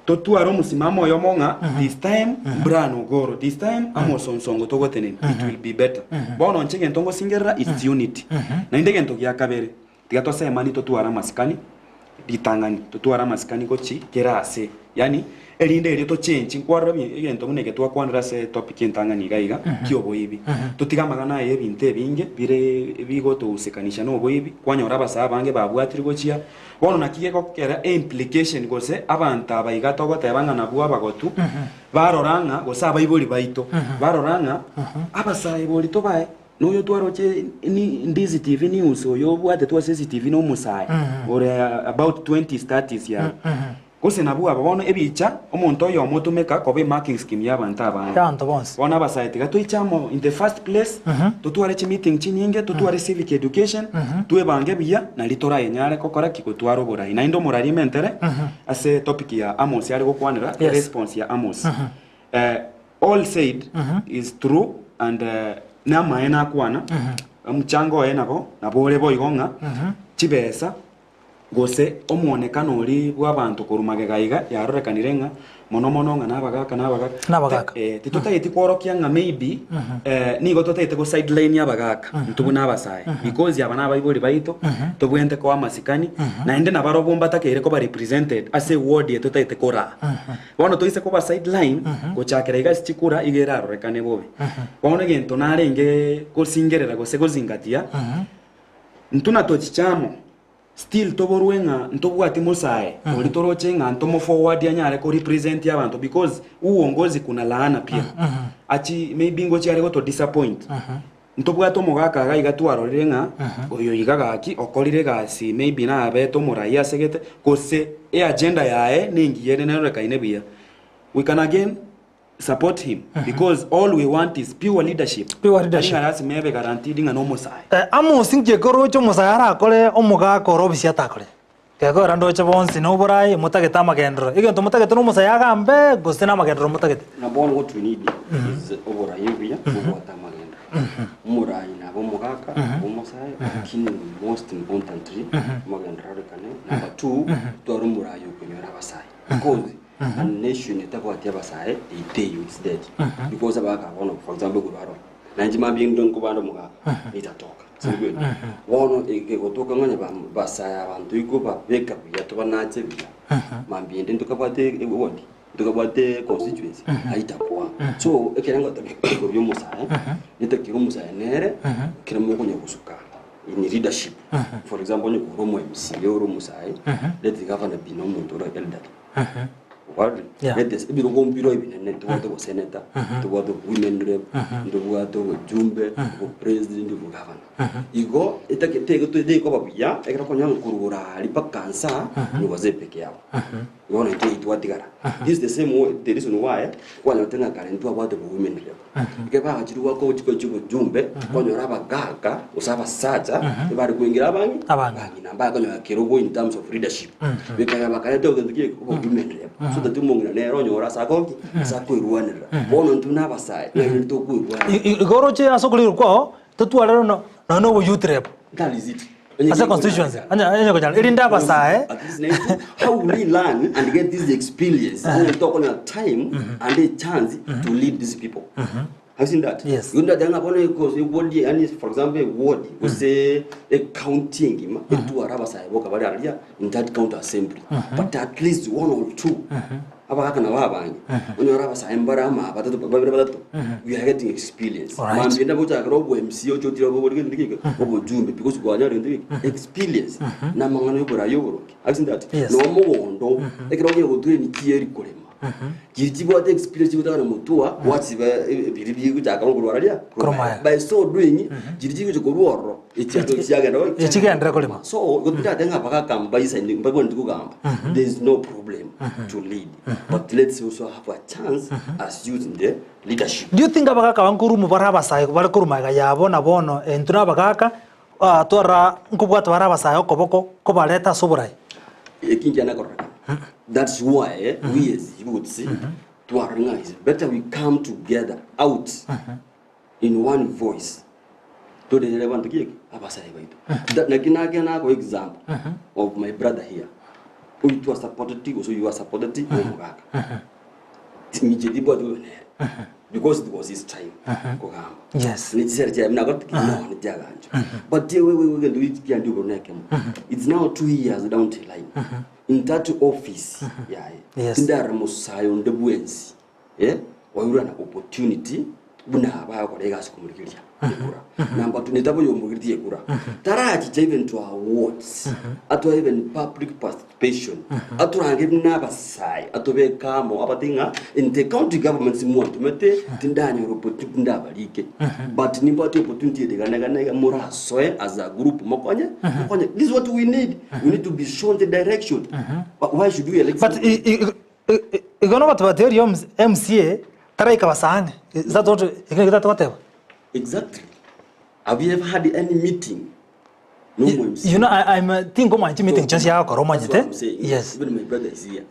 [SPEAKER 8] totware omosimamo oyomo ng'a this time Brian Ogoro, this time Amos Onsongo togotenena, it will be better. Bono inche egento ngosingerera it's unity. Naende egento gia kabere, tiga tosemani totware amasikani, ritang'ani totware amasikani gochi kera ase, yaani erinde erio tochenchi nkwarora bi egento buna eke twakwanera ase etopic entang'ani iga iga kioboibi. Totige amang'ana aya ebinto ebinge bire bigotohusikanisha na oboibi, kwanyora abasae abange babwatire gochia, bono naki gegokera eimplication gose abanto aba iga togoteba ng'a nabwo abagotu, barora ng'a gose abaibori baito, barora ng'a abasae bori tobae. Noyo twaroche ni Ndizi TV news oyo obwatetwe ase CCTV na omosae ore about 20s 30s yabo. Gose nabwo aba bono ebicha omonto oyomo otomeka koba emarking scheme ya abanto abange.
[SPEAKER 6] Y'abanto bonsi.
[SPEAKER 8] Bono abasae tiga toiche amo in the first place, totware chimeeting chinyinge, totware civic education, twebange buya nari torayenyare gokora ki? Gotwara oborai. Naende omoraria ementere ase topic ya Amos are gokwanera,
[SPEAKER 6] Yes.
[SPEAKER 8] eresponse ya Amos. All said is true and namaene akwana, omochango oye nabo nabo ore boigo ng'a chibesa gose omwonekano oria bw'abanto korwa magega iga yarorekanire ng'a mono mono ng'a nabagaka nabagaka
[SPEAKER 6] Nabagaka.
[SPEAKER 8] Eh, titotageti kworokia ng'a maybe nigo totagete go sideline abagaka intwe buna abasae because aba nabaibori baito tobwenerete koa amasikani naende nabarobwo mbatakeire koba represented ase eward eye totagete koraa. Bono toise koba sideline gochakera iga ase chikura iga erarorekane bobe. Bono egento narenge gosingerera gose gozingatia, intwe natochiche amo, still toborwe ng'a ntobwati mosae oria toroche ng'a ntomo forward anyare ko represent abanto because uongozi kuna laana pia. Achi maybe ngochi are goto disappoint. Ntobwate omogaka iga iga twarorire ng'a oyo iga gaki okorire egasi maybe nabete omoraia asegete gose eagenda yaye nengiya ere nerorekaine buya. We can again support him because all we want is pure leadership.
[SPEAKER 6] Pure leadership.
[SPEAKER 8] Tari ng'a lasima ebe guaranteed ng'a nomosae.
[SPEAKER 6] Eh, Amos inki ekoroche omosae arakore omogaka ore obisi atakore? Gekogera ndoche bonsi noboraai motagete amagenderero. Egento motagete nomosae agambe gose namagenderero motagete?
[SPEAKER 7] Number one what we need is oborai obuya bobwate amagenderero. Omorai nabe omogaka, nabe omosae, lakini most importantly amagenderero arekane. Number two, tware omorai okonyora abasae because a nation etabwati abasae eiteiyo is dead because abagaka bono for example igoro aro nainche mambia inde nkobande omogaka nitatoka sibwene bono egegotoka ng'a onye basae abanto igo babeka buya tobanache buya mambia ende ntokabwate eward ntokabwate constituency aitakoa so ekere ngotebi igoro ya omosae netakeire omosae nere ekero mokonya gosuka in leadership for example onye kore omo MCA ore omosae let the governor be nomonto ore elderly Okwarire?
[SPEAKER 6] Yeah.
[SPEAKER 7] Let us ebirogo mbiro ebinene ntobwate oboseneta ntobwate obowomen rep ntobwate obojumbe obopresident obogavana igo etake tege tekoba buya ekero okonyora ng'a korwa aria mpaka nsa ni wazee peke yao bono intwe twatigara this is the same way the reason why kwanyorete ng'a kare ntwabwate obowomen rep ekero bagachire goaka ochiko chia obojumbe kwanyora abagaka gose abasacha ebare koingira abang'ina
[SPEAKER 6] Abang'ina.
[SPEAKER 7] abang'ina mbakonyora kerogo in terms of leadership Bikagera bakareta egento gie obowomen rep so that omong'ina nere onyore ase agoki ase akoirwanerera bono intwe na abasae ng'a intwe tokoirwanerera
[SPEAKER 6] Igo oroche ase okorerwa kwao, totware nonya na oboyouth rep.
[SPEAKER 7] That is it.
[SPEAKER 6] Ase constituency, onye onye konyara, erinde abasae.
[SPEAKER 7] At least naintwe, how will we learn and get this experience? Onye tokonyora time and a chance to lead these people. Have you seen that?
[SPEAKER 6] Yes.
[SPEAKER 7] Igo ndateba ng'a bono eko- eward yaani for example eward gose ecounty engima etware abasae boka bare aria in that county assembly. But at least one or two abagaka nabo abange onyore abasae mbare ama batato babere batato we are getting experience.
[SPEAKER 6] Alright.
[SPEAKER 7] Mambia nabo ochakera obo MCA oche otire obo gento geke obojumbe because kwanyora gento geke experience na amang'ana ya oborai oboronge. Have you seen that?
[SPEAKER 6] Yes.
[SPEAKER 7] Na omogondo ekero okonya gotrain chieri korema Chiri chibwate experience chigotaka na motua gwasiba ebiri bigochaka korwa aria
[SPEAKER 6] Korwa maega.
[SPEAKER 7] by so doing chiri chigocha korwa ororo echiato chiagenda goi
[SPEAKER 6] Echigenderere korema.
[SPEAKER 7] so gotirate ng'a bagakamba baisani mbabwenereti kogamba there is no problem to lead but let's also have a chance as youth in the leadership
[SPEAKER 6] Do you think abagaka aba nkorumu bare abasae bare korwa magega yabo na bono intwe na abagaka twarora nkobwata bare abasae okoboko kobareta ase oborai?
[SPEAKER 7] Eki nkiana kororekana that's why we as youths twarora ng'a is better we come together out in one voice torerere abanto ki eki abasae baito Tha- naki nake nakoa example of my brother here oyo twasupporteti gose oyo asupporteti na omogaka Inche tibwati bobe nere because it was his time kogamba.
[SPEAKER 6] Yes.
[SPEAKER 7] Ne chisere chiaye buna akorete ki? No, netiaganchwa. But ewe wewe egento giki kiandia igoro nekemo. It's now 2 years down the line. In that office yaye.
[SPEAKER 6] Yes.
[SPEAKER 7] Tindarora mosae onde bwensi eh, oirwe na opportunity buna abagokora egasi komorigereria ekura. Number two, netaba oyomorigeretie ekura. Tarachicha even to our wards, atoe even public participation, atorange buna abasae, atobeke amo abate ng'a in the county governments mwantomete tindanyora opportunity tindabarike but nimbwate opportunity ere iga na iga na iga morasoe as a group mokonye mokonye. This is what we need. We need to be shown the direction. But why should we elect
[SPEAKER 6] But
[SPEAKER 7] somebody?
[SPEAKER 6] igo nogoteba oria MCA taraika basaang'e is that what ekio nakio totagoteba?
[SPEAKER 7] Exactly. Have you ever had any meeting no mo MC?
[SPEAKER 6] You know, I, I'm, tinkomanya chimeeting chionsi agakora
[SPEAKER 7] That's what
[SPEAKER 6] omanyete
[SPEAKER 7] I'm saying.
[SPEAKER 6] yes
[SPEAKER 7] Even my brother is here.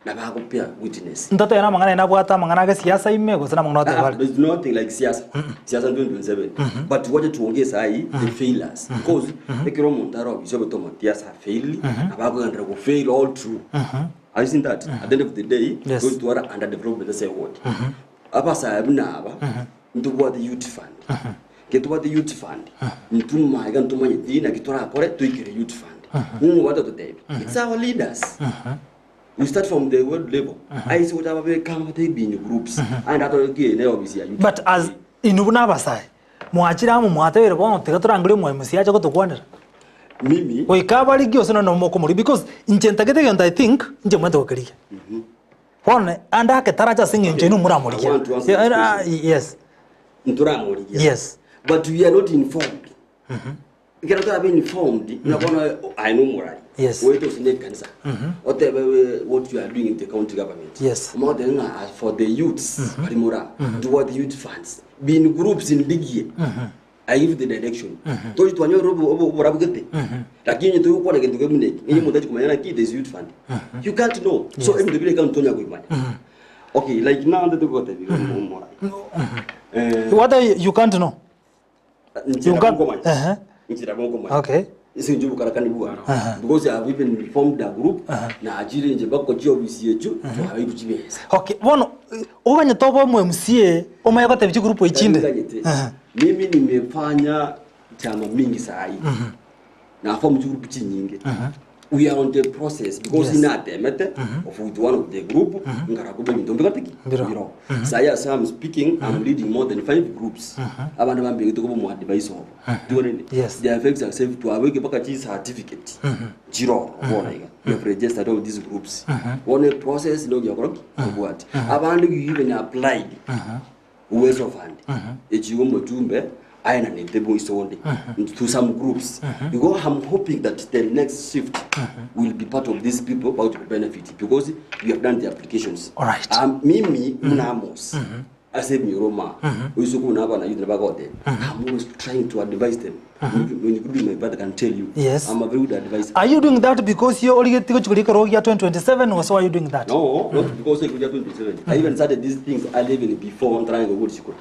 [SPEAKER 7] Nabagopea witness.
[SPEAKER 6] Ntotoe namang'ana aye nabwate amang'ana age siasa ime gose namang'ana
[SPEAKER 7] Ah,
[SPEAKER 6] oteba are?
[SPEAKER 7] there's nothing like siasa. Siasa 2027. But wacha tuongee sahi the failures. Because ekero omonto are ofisi obete omotiasa afaili, abakogenderera go fail all through. Have you seen that? At the end of the day,
[SPEAKER 6] Yes.
[SPEAKER 7] those who are under development ase eward. Abasae buna aba, ntobwate youth fund. Ekero tobwate youth fund, intwe maiga ntomanyeti naki torakore toikere youth fund. Ng'o obwate ototebia? It's our leaders. We start from the ward level. Aise gocha ababeka amo batebi in groups. Aende atore kiene ofisi ya youth.
[SPEAKER 6] But as inwe buna abasae, mwachire amo mwatebire bono tiga torangerie omoMCA ache gotokwanera.
[SPEAKER 7] Mimi
[SPEAKER 6] Goika abarigie gose nonye mokomorigia because inche ntagete egento I think inche omanyete gokerigia. Bono ande ake tarache ase eng'encho inwe
[SPEAKER 7] I
[SPEAKER 6] moramorigia.
[SPEAKER 7] want to answer this question.
[SPEAKER 6] Yes.
[SPEAKER 7] Ntoramorigia.
[SPEAKER 6] Yes.
[SPEAKER 7] But we are not informed. Ekero torabe informed, buna bono aye na omorari,
[SPEAKER 6] Yes.
[SPEAKER 7] oete gose na ekanisa, otebe eh, what you are doing in the county government.
[SPEAKER 6] Yes.
[SPEAKER 7] Omanye goteba ng'a as for the youths, bari more ntobwate youth funds, be in groups ndigie, I give the direction. Tochi twanyora obo- obo- oborabu gete, lakini onye togokwana gento kebuna eki, onye omonto achi komanya naki there is youth fund. You can't know. So ebinto bire ekaunti tonya koimanya. Okay, like now ntete gogotebia iga omorai. Eh,
[SPEAKER 6] What are you, you can't know.
[SPEAKER 7] Nchera
[SPEAKER 6] You can't-
[SPEAKER 7] bonkomanya.
[SPEAKER 6] Ehe.
[SPEAKER 7] Nchera bonkomanya.
[SPEAKER 6] Okay.
[SPEAKER 7] Ase inche obokarakani bwaro. Because I have even formed a group na achire inche mpaka chiofisi echio twabeirwe chibesa.
[SPEAKER 6] Okay, bono eh, oganyete obe omo MCA omanye gotebia chigroup echinde.
[SPEAKER 7] Nganyete.
[SPEAKER 6] Ehe.
[SPEAKER 7] Mimi nimefanya chama mingi sahi. Na form chigroup chinyinge. We are on the process because
[SPEAKER 6] Yes.
[SPEAKER 7] inatemete of with one of the group ngarakoba ebinto mbigoteki
[SPEAKER 6] Mbiro.
[SPEAKER 7] mbiro. Sahi as I'm speaking I'm leading more than five groups. Abana bambegete koba mu advice obo. Tigonene.
[SPEAKER 6] Yes.
[SPEAKER 7] They have accepted twabeke mpaka chi certificate. Chiroro bona iga. We have registered all these groups. One process no gyakoroki obwati. Abandi you even applied. Uwezo Fund. Echigo mochumbe aenanete boisonde to some groups. Because I'm hoping that the next shift will be part of these people about to benefit because we have done the applications.
[SPEAKER 6] All right.
[SPEAKER 7] Mimi muna Amos. Ase Miroma. Usuku na bana youth bagote. I'm always trying to advise them. When you could be my brother can tell you.
[SPEAKER 6] Yes.
[SPEAKER 7] I'm a very good advisor.
[SPEAKER 6] Are you doing that because you already tigo ya 2027 or so are you doing that?
[SPEAKER 7] No, not because I could 27. I even started these things early even before I'm trying to go to school.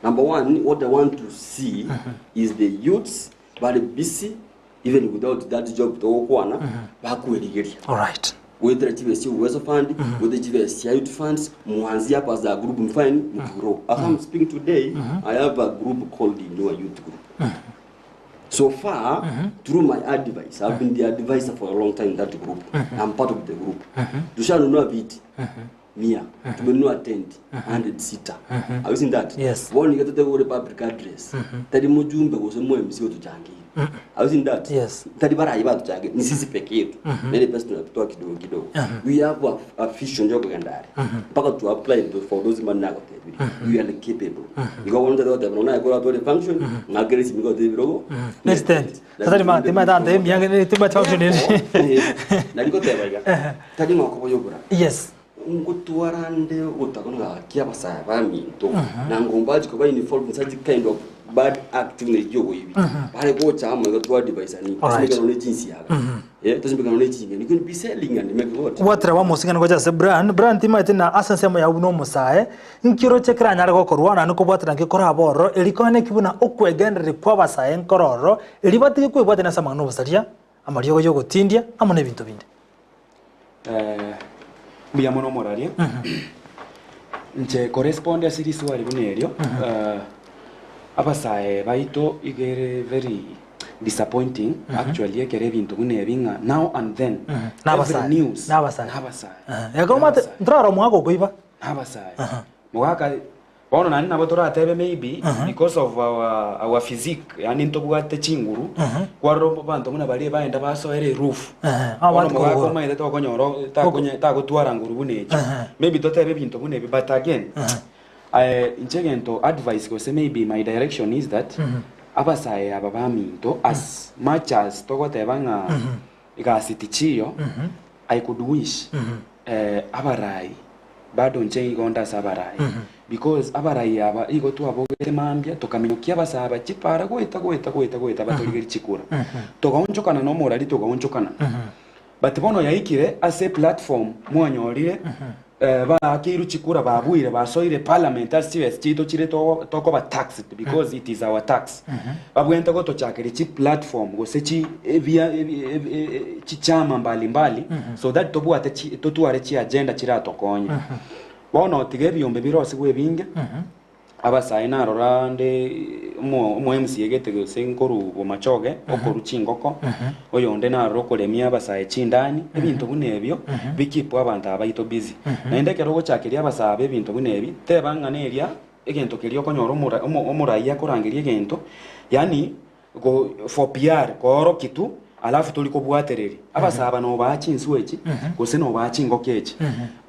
[SPEAKER 7] Number one, what I want to see is the youths very busy, even without that job tokwana, bakueligeria.
[SPEAKER 6] All right.
[SPEAKER 7] Whether chive si Uwezo Fund, whether chive si youth funds, mwanzi hapa za group mfine mkigrow. As I'm speaking today, I have a group called the Inua Youth Group. So far, through my advice, I've been the advisor for a long time in that group. I'm part of the group. Tushanunua viti mia, tumenunua tent 100 seater. Have you seen that?
[SPEAKER 6] Yes.
[SPEAKER 7] One you get the public address. Tari mujumbe gose mu MC otuchangie. Have you seen that?
[SPEAKER 6] Yes.
[SPEAKER 7] Tari barayi batuchangie ni sisi peke yetu. Na ile pesa tunatoa kidogo kidogo. We have a vision yo kugendare. Mpaka tu apply for those money nako tebiri. We are capable. Iko wonde dote na ikora to function ngageresi miko tebirogo.
[SPEAKER 6] Next tent. Sasa ni ma tema tante miange ni tema function ni.
[SPEAKER 7] Narigoteba iga. Tari ngoko boyobura.
[SPEAKER 6] Yes.
[SPEAKER 7] Ngotwarande otakono kia basaya ba minto. Na ngomba jiko ba uniform such kind of bad act ne yogo ibi. Bare go chama go twa device ani.
[SPEAKER 6] Alright.
[SPEAKER 7] Tusimikano ne jinsi yaga. Yeah, tusimikano ne jinsi. You can be selling and make what?
[SPEAKER 6] Watera wa musingano gocha se brand brand tima na asense mo ya buno musae nkiro chekra nyara gokorwa na niko bwatera ngikora aboro erikone kibuna okwegenderere kwa basae nkororo eribatige kwebwatana sama no busaria amariogo yogotindia amo nebinto binde.
[SPEAKER 8] Mbuya mono moraria. Nche correspond ase riswali buna erio. Abasae baito igere very disappointing actually ekere ebinto buna ebi ng'a now and then
[SPEAKER 6] N'abasae.
[SPEAKER 8] every news
[SPEAKER 6] N'abasae.
[SPEAKER 8] n'abasae
[SPEAKER 6] Yakomate ntraro mwako kuiba.
[SPEAKER 8] N'abasae mogaka bono nani nabo toratebe maybe because of our physique yani ntobwate chinguru kwarora banto buna baria baenda basoere roof
[SPEAKER 6] Aba
[SPEAKER 8] bono
[SPEAKER 6] bantu
[SPEAKER 8] mogaka
[SPEAKER 6] kogoro.
[SPEAKER 8] omaete tokonyora tagotwara nguru buna echo maybe totebe ebinto buna ebi but again inche egento advice gose maybe my direction is that abasae aba baminto as much as togoteba ng'a egasi tichiyo I could wish abarai bado nche igonda ase abarai because abarai aba igo twabogete mambia tokaminyokia abasae aba chipara goeta goeta goeta goeta batorigeri chikura togaonchokana na omorari togaonchokana but bono yaikire ase platform mwanyorire baakeiru chikura babuire basoire parliament ase chibesa chiito chire tokoba taxed because it is our tax babwente gotochakeri chi platform gose chi ebia chichama mbalimbali so that tobwate totware chi agenda chiratokonya bono tiga ebiombe birosigwe ebinge abasae narora nde omo MC egete gose nkoru bomachoge okoru chingoko oyonde narora okoremia abasae chindani ebinto buna ebio bikipwa abanto abaito busy naende ekero ogochakeria abasae aba ebinto buna ebi teba ng'a neria egento keria okonyora omorai akorangeria egento yani go for PR kooroki tu Alafu tori kobwatereria abasae aba nobaa chinswe echi gose nobaa chingoko echi.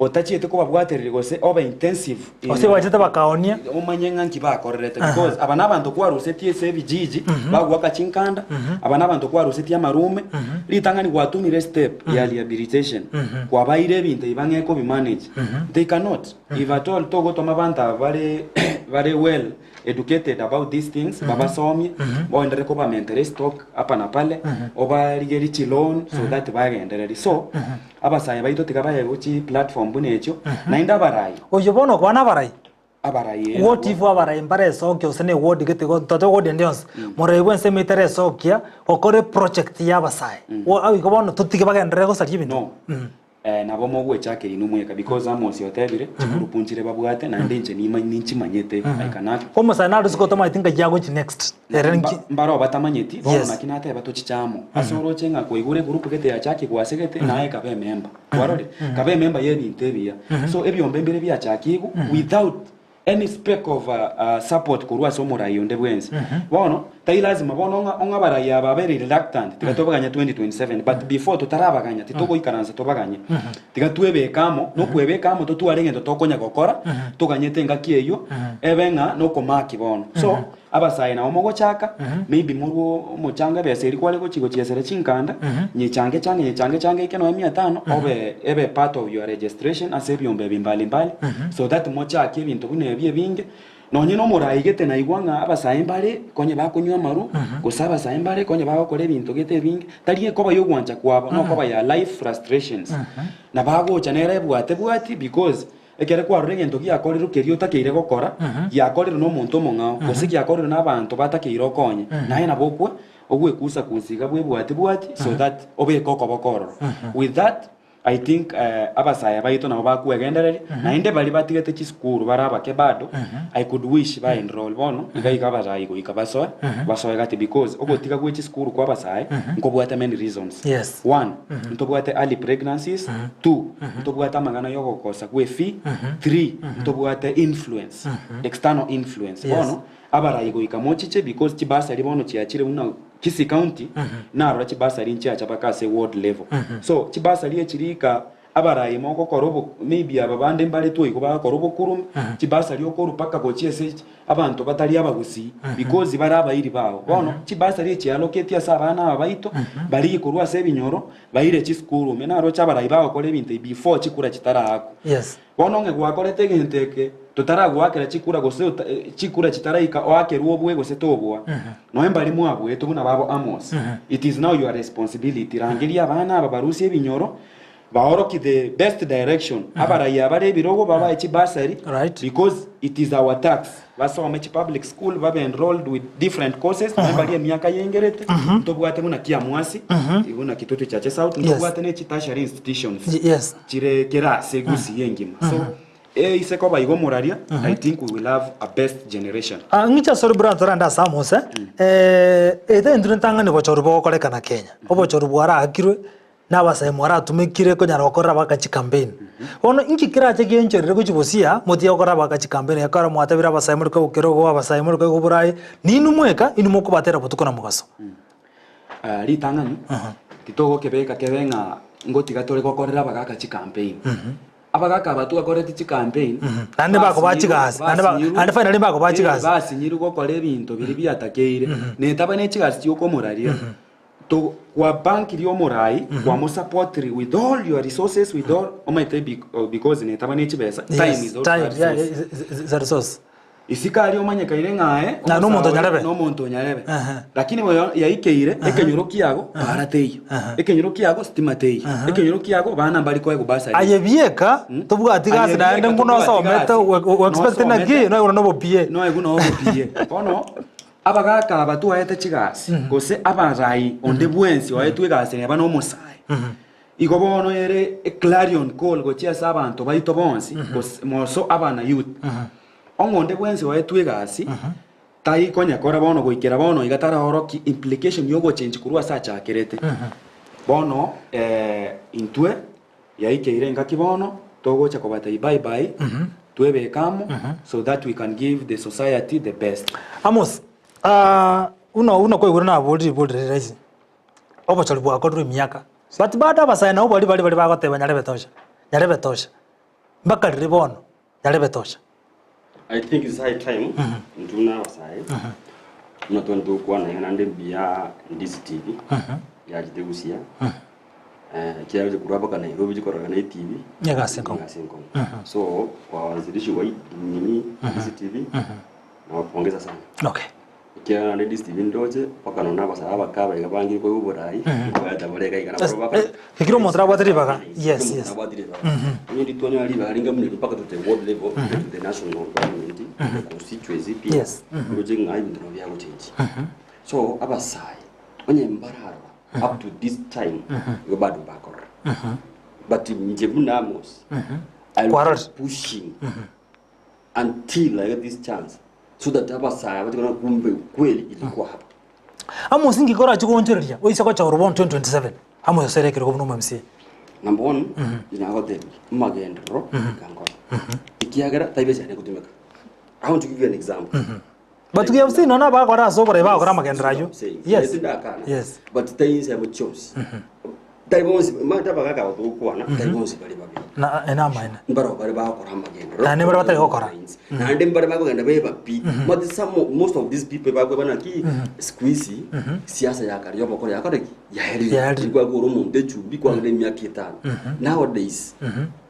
[SPEAKER 8] Otachieti kobabwatereria gose obe intensive in
[SPEAKER 6] Gose bachete bakaonia.
[SPEAKER 8] omanye ng'a nki bakorerete because aba nabanto kwarusetie ase ebijiji bagoaka chinkanda, aba nabanto kwarusetie amarume, ritang'ani gwatumire step ya rehabilitation, kwabaire ebinto ebi bang'e kobimanage. They cannot if at all togotoma abanto aba bare bare well educated about these things babasomie oenderere kobamentera estock hapa na pale obarigerie chiloan so that bagendererie so abasae baito tiga baegwe chiplatform buna echio naende abarai
[SPEAKER 6] Oyio bono okwana abarai.
[SPEAKER 8] abarai eh,
[SPEAKER 6] What
[SPEAKER 8] nabwo
[SPEAKER 6] if abarai mbaresokia gose na eward gete igo tote ward ende yonsi, morai bwa ensemo etaresokia gokora eproject ya abasae. Wo igo bono totige bagenderere gosaria ebinto?
[SPEAKER 8] No. Nabo mogwechakera inwe mweka because Amos otebire, chigurupu nchire babwate naende inche nima ninchimanyete I can act.
[SPEAKER 6] Omosae nare isiko otamanyeti ngaki agochi next ere nki.
[SPEAKER 8] Mbare obatamanyeti bono
[SPEAKER 6] Yes.
[SPEAKER 8] naki nateba tochiche amo. Ase oroche ng'a kwaigure egurupu gete yachakigwa ase gete naye kabe ememba. Kwarorire? Kabe ememba y'ebinto ebiya. So ebiombe mbire biachakigwe without Any speck of support korwa ase omorai onde bwensi. Bono, tai lazima bono ng'a ong'a abarai aba babe reluctant, tiga tobaganye 2027, but before totarabaganya, titogoikaransa tobaganye. Tiga twebeke amo, nokwebeka amo totware egento tokonya gokora, toganyete engaki eywo, ebe ng'a nokomaki bono. So, abasae nabo mogochaka, maybe morwe omochanga ebesa eria kware gochi gochiesera chinkanda, nyechange change nyechange change eke nonya mia tano, obe ebe part of your registration ase ebiombe ebi mbali mbali, so that mochakie ebinto buna ebi ebinge, nonye na omorai gete naigwa ng'a abasae mbare konye bakonywa amarwa, gose abasae mbare konye bagokora ebinto gete ebinge, tari ekoba ya ogwancha kwabo, nokoba ya life frustrations. Na bagocha nere ebwate bwati because. Ekero kwarora egento giakorirwe keria otakeire gokora, giakorirwe nomonto omong'ao, gose giakorirwe nabanto batakeire okonye, naye nabo okwe ogwekusa-kusa iga bwebwati-bwati so that obeke okoboko ororo. With that, I think abasae baito nabo bakwegendereria, naende baria batigete chisukuru bare abake bado, I could wish ba enroll bono, iga iga abasae goika basoe, basoe gati because ogotiga gwe chisukuru kwa abasae, nkobwate many reasons.
[SPEAKER 6] Yes.
[SPEAKER 8] One, ntobwate early pregnancies, Two, ntobwate amang'ana y'ogokosa gw'efee, Three, ntobwate influence, external influence.
[SPEAKER 6] Yes.
[SPEAKER 8] Bono, abarai goika mochiche because chibasari bono chiachire buna Kisii County, narora chibasari nchiacha mpaka ase ward level. So, chibasari echi rika abarai mogokora obo maybe aba bande mbaretwe igo bagokora obokurumi, chibasari okorwa mpaka gochia ase abanto batari abagusii because bare abairi bao. Bono chibasari echi chialoketie ase abana aba baito, barigie korwa ase ebinyoro, baire chisukuru ime. Naroche abarai bagokora ebinto ebi before chikura chitaraakwa.
[SPEAKER 6] Yes.
[SPEAKER 8] Bono onge gwakorete egento eke totaragoakera chikura gose ota chikura chitaraika oakerwe obue gose toboa. Noe mbari mwabuete buna babo Amos. It is now your responsibility. Rangeria abana aba barusie ebinyoro, Baorokie the best direction, abarai abare ebirogo babae chibursary
[SPEAKER 6] Right.
[SPEAKER 8] because it is our tax. Basome chi public school babe enrolled with different courses uh -huh. Bari emiaka yengerete ntobwate buna Kiamwasi buna Kitutu Chache South ntobwate ne chi tertiary institutions
[SPEAKER 6] Yes.
[SPEAKER 8] chire kera ase Gusii engima so eh ise koba igo moraria I think we will have a best generation.
[SPEAKER 6] Ah, ng'iche ase ore buna torande ase Amos, eh, eh, ete intwe ntang'ani obochori bogokorekana Kenya. Obochori bwaraakirwe, na abasae mwaratumekire konyara gokorera abagaka chicampaign. Bono inki kerache giencherere gochia bosia motige gokorera abagaka chicampaign ekero mwatabire abasae more koigwa kerogo abasae more koigwa oboraai, ninwe mweka inwe mokobatera botuko na mogaso.
[SPEAKER 8] Ah, ritang'ani titogokebeka kebe ng'a ngotiga tore gokorera abagaka chicampaign. Abagaka aba twakorete chicampaign
[SPEAKER 6] Naende bakoba chigasi, naende ba- naende finally bakoba chigasi.
[SPEAKER 8] basinyirwe gokora ebinto biria biatakeire. Netaba ne chigasi chiokomoraria. To kwabankirie omorai, kwamosupportiri with all your resources, with all omanyete because netaba ne chibesa, time
[SPEAKER 6] Yes,
[SPEAKER 8] is also
[SPEAKER 6] time,
[SPEAKER 8] a
[SPEAKER 6] yeah,
[SPEAKER 8] resource.
[SPEAKER 6] is- is- is a resource.
[SPEAKER 8] Isiko aria omanyekaine ng'a aye
[SPEAKER 6] Na nomonto
[SPEAKER 8] omosae oyo
[SPEAKER 6] onyarebe.
[SPEAKER 8] nomonto onyarebe.
[SPEAKER 6] Aha.
[SPEAKER 8] Lakini boyo yaikeire ekenyoro kiago para teiyo. Ekenyoro kiago stima teiyo. Ekenyoro kiago bana mbari koegwa bursary.
[SPEAKER 6] Aye bieka, tobwati gasi
[SPEAKER 8] Aye
[SPEAKER 6] naende
[SPEAKER 8] bieka
[SPEAKER 6] nguna
[SPEAKER 8] tobwati
[SPEAKER 6] osomete,
[SPEAKER 8] gasi.
[SPEAKER 6] we- we expect naki,
[SPEAKER 8] Nosomete.
[SPEAKER 6] noigure nobopie.
[SPEAKER 8] Noigure nobopie. Bono Abagaaka aba twaete chigasi, gose abarai onde bwensi oetwe egasi neba nomosae. Igo bono ere eclarion call gochia ase abanto baito bonsi, gose moso abana youth. Ong'o onde bwensi oetwe egasi, tai konyekora bono goikera bono iga taraoroki implication yogochengi korwa ase achakerete. Bono intwe Yaikeire engaki bono togocha kobatebia bye bye, twebeke amo so that we can give the society the best.
[SPEAKER 6] Amos, ah, buna buna kwaigure naborire ribori rire rahisi. Obochori bwakorirwe emiaka. But bado abasae nabo baria baria baria bagoteba nyarebe tosha, nyarebe tosha. Mpaka riria bono, nyarebe tosha.
[SPEAKER 7] I think it's high time intwe buna abasae buna twari togokwana iga naende mbuya Ndizi TV yachete gusia ekiagera korwa mpaka Nairobi chikorora na etv
[SPEAKER 6] Egasi enkong'u.
[SPEAKER 7] egasi enkong'u so kwa wanzilishi wa hii nini Ndizi TV nawapongeza sana
[SPEAKER 6] Okay.
[SPEAKER 7] Ekiagera naende Ndizi TV ndoche mpaka nonya abasae abake aba iga bangire koigwa oborai nkoeta bare iga iga nabo baka
[SPEAKER 6] Ekero omonto nabwate ribaga. Yes,
[SPEAKER 7] Omonto
[SPEAKER 6] yes.
[SPEAKER 7] nabwate ribaga. Onye ritwanyora ribaga ringa buna eri mpaka to the world level, to the national government, to the constituency pia,
[SPEAKER 6] Yes.
[SPEAKER 7] ndoche ng'a ebinto nabo biagochenji. So abasae, onye mbararora up to this time, igo bado mbakorora. But inche buna Amos, I'll
[SPEAKER 6] Kwarorire.
[SPEAKER 7] keep pushing until I get this chance so that abasae bache korora kumbe ukweli ilikuwa hapa.
[SPEAKER 6] Amos inki korache goonchoreria oise gochorwa bono 2027 Amos osere ekerogo buna omo MCA?
[SPEAKER 7] Number one, inche nagotebia amagenderero ikankora ekiagera taibo esere egotumeka. I want to give you an example.
[SPEAKER 6] But we have seen nonya abagokora ase oborai bagokora amagenderero ayio. Yes.
[SPEAKER 7] Yes.
[SPEAKER 6] Yes.
[SPEAKER 7] But tari ensemo chionsi. Tari bonsi, omanyete abagaka aba togokwana, tari bonsi bare babe.
[SPEAKER 6] Na enamaene.
[SPEAKER 7] Mbaro bare bagokora amagenderero.
[SPEAKER 6] Naende mbare batari gokora.
[SPEAKER 7] Naende mbare bakogenda beba pi. But some, most of these people bakweba naki, siku hizi, siasa ya kare yobokora yakora ki? Yaerire.
[SPEAKER 6] Yaerire.
[SPEAKER 7] Kwagora omonto echumbi, kwagenda emiaka etano. Nowadays,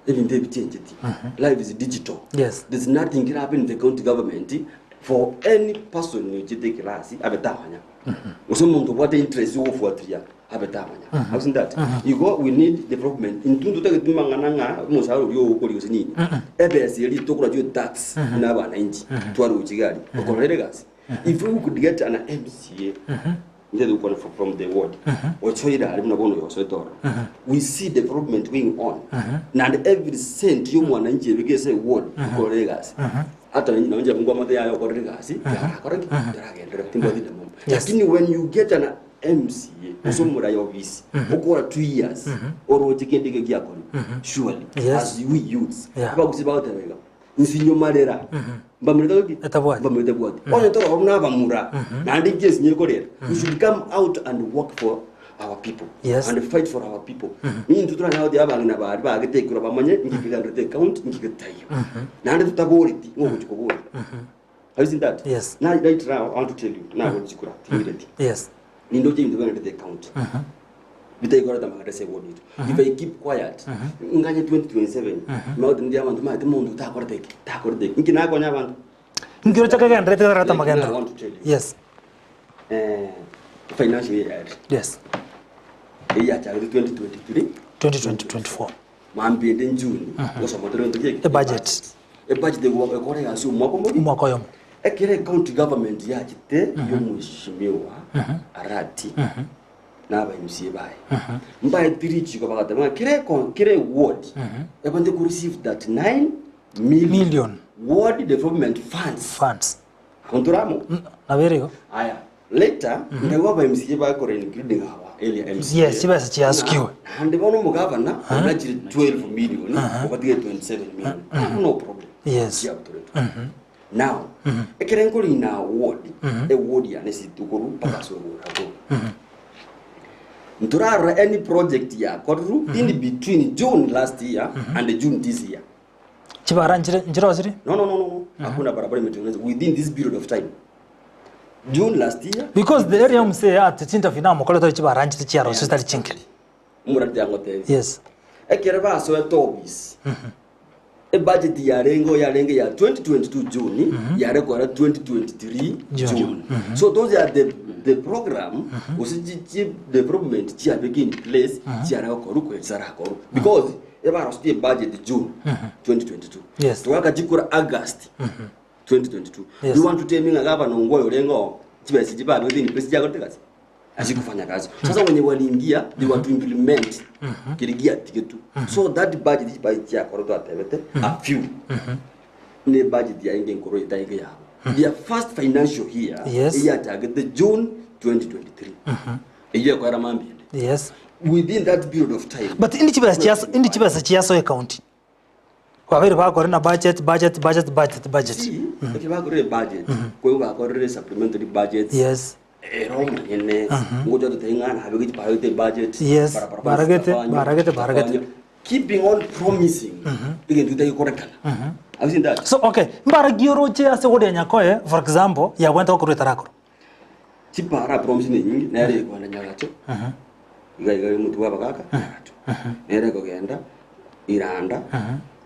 [SPEAKER 7] ebinto ebi bichencheti. Life is digital.
[SPEAKER 6] Yes.
[SPEAKER 7] There's nothing can happen in the county government for any person ochete ekerasi abe tamanya. Gose omonto obwate interest yogofuatiria abe tamanya. Have you seen that? Igo we need development. Intwe ntotageti mang'ana ng'a omosaara oria ogokoria gose nini. Ebesa eria tokora chio tax buna abananchi twaroche iga aria. Okorora egasi. If we could get an MCA inche togokwana from the ward ochoire aria buna bono oyo osoete ororo. We see development going on. Naende every cent ya omwananchi ebeke ase eward okorora egasi. Hata nonye inche nkwamate yaya okorire egasi, yarakora ki? Yaragenderera, timbwati ndemo. Lakini when you get an MCA, gose omorai ofisi, okora 2 years, oroche kende eke giakorire, surely,
[SPEAKER 6] Yes.
[SPEAKER 7] as we youths,
[SPEAKER 6] Yeah.
[SPEAKER 7] abagusi bagoteba iga, nsinyomarera, mbamurete ki?
[SPEAKER 6] Etabwati.
[SPEAKER 7] Mbamurete bwati. Onye toroba buna abamura, naende inki esinyo ekorera, we should come out and work for our people
[SPEAKER 6] Yes.
[SPEAKER 7] and fight for our people. Nintwe toranyare gotebia abang'ina baria bagete ekero bamanye inki kegendererete ecounty, inki getaiyo. Naende totaboreti, ng'o ogochi koboria. Have you seen that?
[SPEAKER 6] Yes.
[SPEAKER 7] Now, right now, I want to tell you, nagochi chikura, tingireti.
[SPEAKER 6] Yes.
[SPEAKER 7] Nindoche ebinto bigendererete ecounty. Bitaikorete amang'ana ase eward ito. If I keep quiet, nganye 2027, mauti ndi abanto maete monto takorete eki, takorete eki. Inki nakonya abanto?
[SPEAKER 6] Inki oroche kegendererete getarete
[SPEAKER 7] Like, now I
[SPEAKER 6] amagenderero?
[SPEAKER 7] want to tell you.
[SPEAKER 6] Yes.
[SPEAKER 7] Eh, financial year yaerire.
[SPEAKER 6] Yes.
[SPEAKER 7] Eyio yachagete 2023
[SPEAKER 6] 2024.
[SPEAKER 7] mambia ende June gosoma tore gento ki
[SPEAKER 6] Ebudget.
[SPEAKER 7] Ebudget egokora egasi omwaka omogima.
[SPEAKER 6] Omwaka oyomo.
[SPEAKER 7] Ekero ecounty government yachete yomweshimiwa Arati na aba MCA baye mbaeti richiko bagateba ng'a kera eko kera eward ebwenerete ko receive 39 million,
[SPEAKER 6] Million.
[SPEAKER 7] ward development funds
[SPEAKER 6] Funds.
[SPEAKER 7] Kontore amo.
[SPEAKER 6] Nabo ere igo.
[SPEAKER 7] Aya, later, nkaigwa aba MCA bakora including our area MCA.
[SPEAKER 6] Yes, chibesa chiasukiwe.
[SPEAKER 7] Naende bono omogavana onachire 12 million, obatige 27 million. I have no problem.
[SPEAKER 6] Yes.
[SPEAKER 7] Chiabutoretwe. Now, ekere nkorina ward, eward yane ase rituko mpaka ase ogora korwa. Ntorarora any project yakorirwe in between June last year and June this year.
[SPEAKER 6] Chibara nchire nchirosiri?
[SPEAKER 7] No, no, no, no, no. Hakuna barabara imetengenezwa within this period of time. June last year.
[SPEAKER 6] Because the area mse ati chintafi namokorete chibara nchire chiarosio chitari chinke.
[SPEAKER 7] Omorati angotebia.
[SPEAKER 6] Yes.
[SPEAKER 7] Ekero basoete office. Ebudget yarenge yarenge ya 2022 June yare kora 2023
[SPEAKER 6] June.
[SPEAKER 7] June. So those are the the program gose chi chi development chiabeke in place chiare gokorwa kwesarakorwa because Ebarosirie ebudget June 2022.
[SPEAKER 6] Yes.
[SPEAKER 7] Togaka chikura August 2022.
[SPEAKER 6] Yes.
[SPEAKER 7] You want to tell me ng'a gavana Ongwae orenge oo chibesa chibabe within place chiakorete gasi? Hazikufanya kazi. Sasa wenye waliingia they were to implement kiri giatigetu. So that budget chibae chiakorwa twatebete a few. Ne budget yaenge enkoro etaenge yabo. Their first financial year
[SPEAKER 6] Yes.
[SPEAKER 7] eyachagete June 2023. Eyio ekoera mambia ende.
[SPEAKER 6] Yes.
[SPEAKER 7] Within that period of time.
[SPEAKER 6] But indi chibesa chiaso indi chibesa chiaso ecounty. Babere bakore na budget budget budget budget budget.
[SPEAKER 7] See, ekero bakorire budget, koigwa bakorire supplementary budgets.
[SPEAKER 6] Yes.
[SPEAKER 7] Ere omonyene ngocha gototebia ng'a nabeke chiparagete ebudget,
[SPEAKER 6] Yes,
[SPEAKER 7] barabara
[SPEAKER 6] baragete,
[SPEAKER 7] zitafanywa,
[SPEAKER 6] baragete, baragete.
[SPEAKER 7] zitafanywa. Keeping on promising egento getagokorekana. Have you seen that?
[SPEAKER 6] So okay, mbaragi oroche ase goria nyakoe for example yabwate gokorwa etarakorwa.
[SPEAKER 7] Chipara promise nenyinge nere ekogenda Nyagacho, iga iga omotwe bwa abagaka Nyagacho. Nere ekogenda Iranda,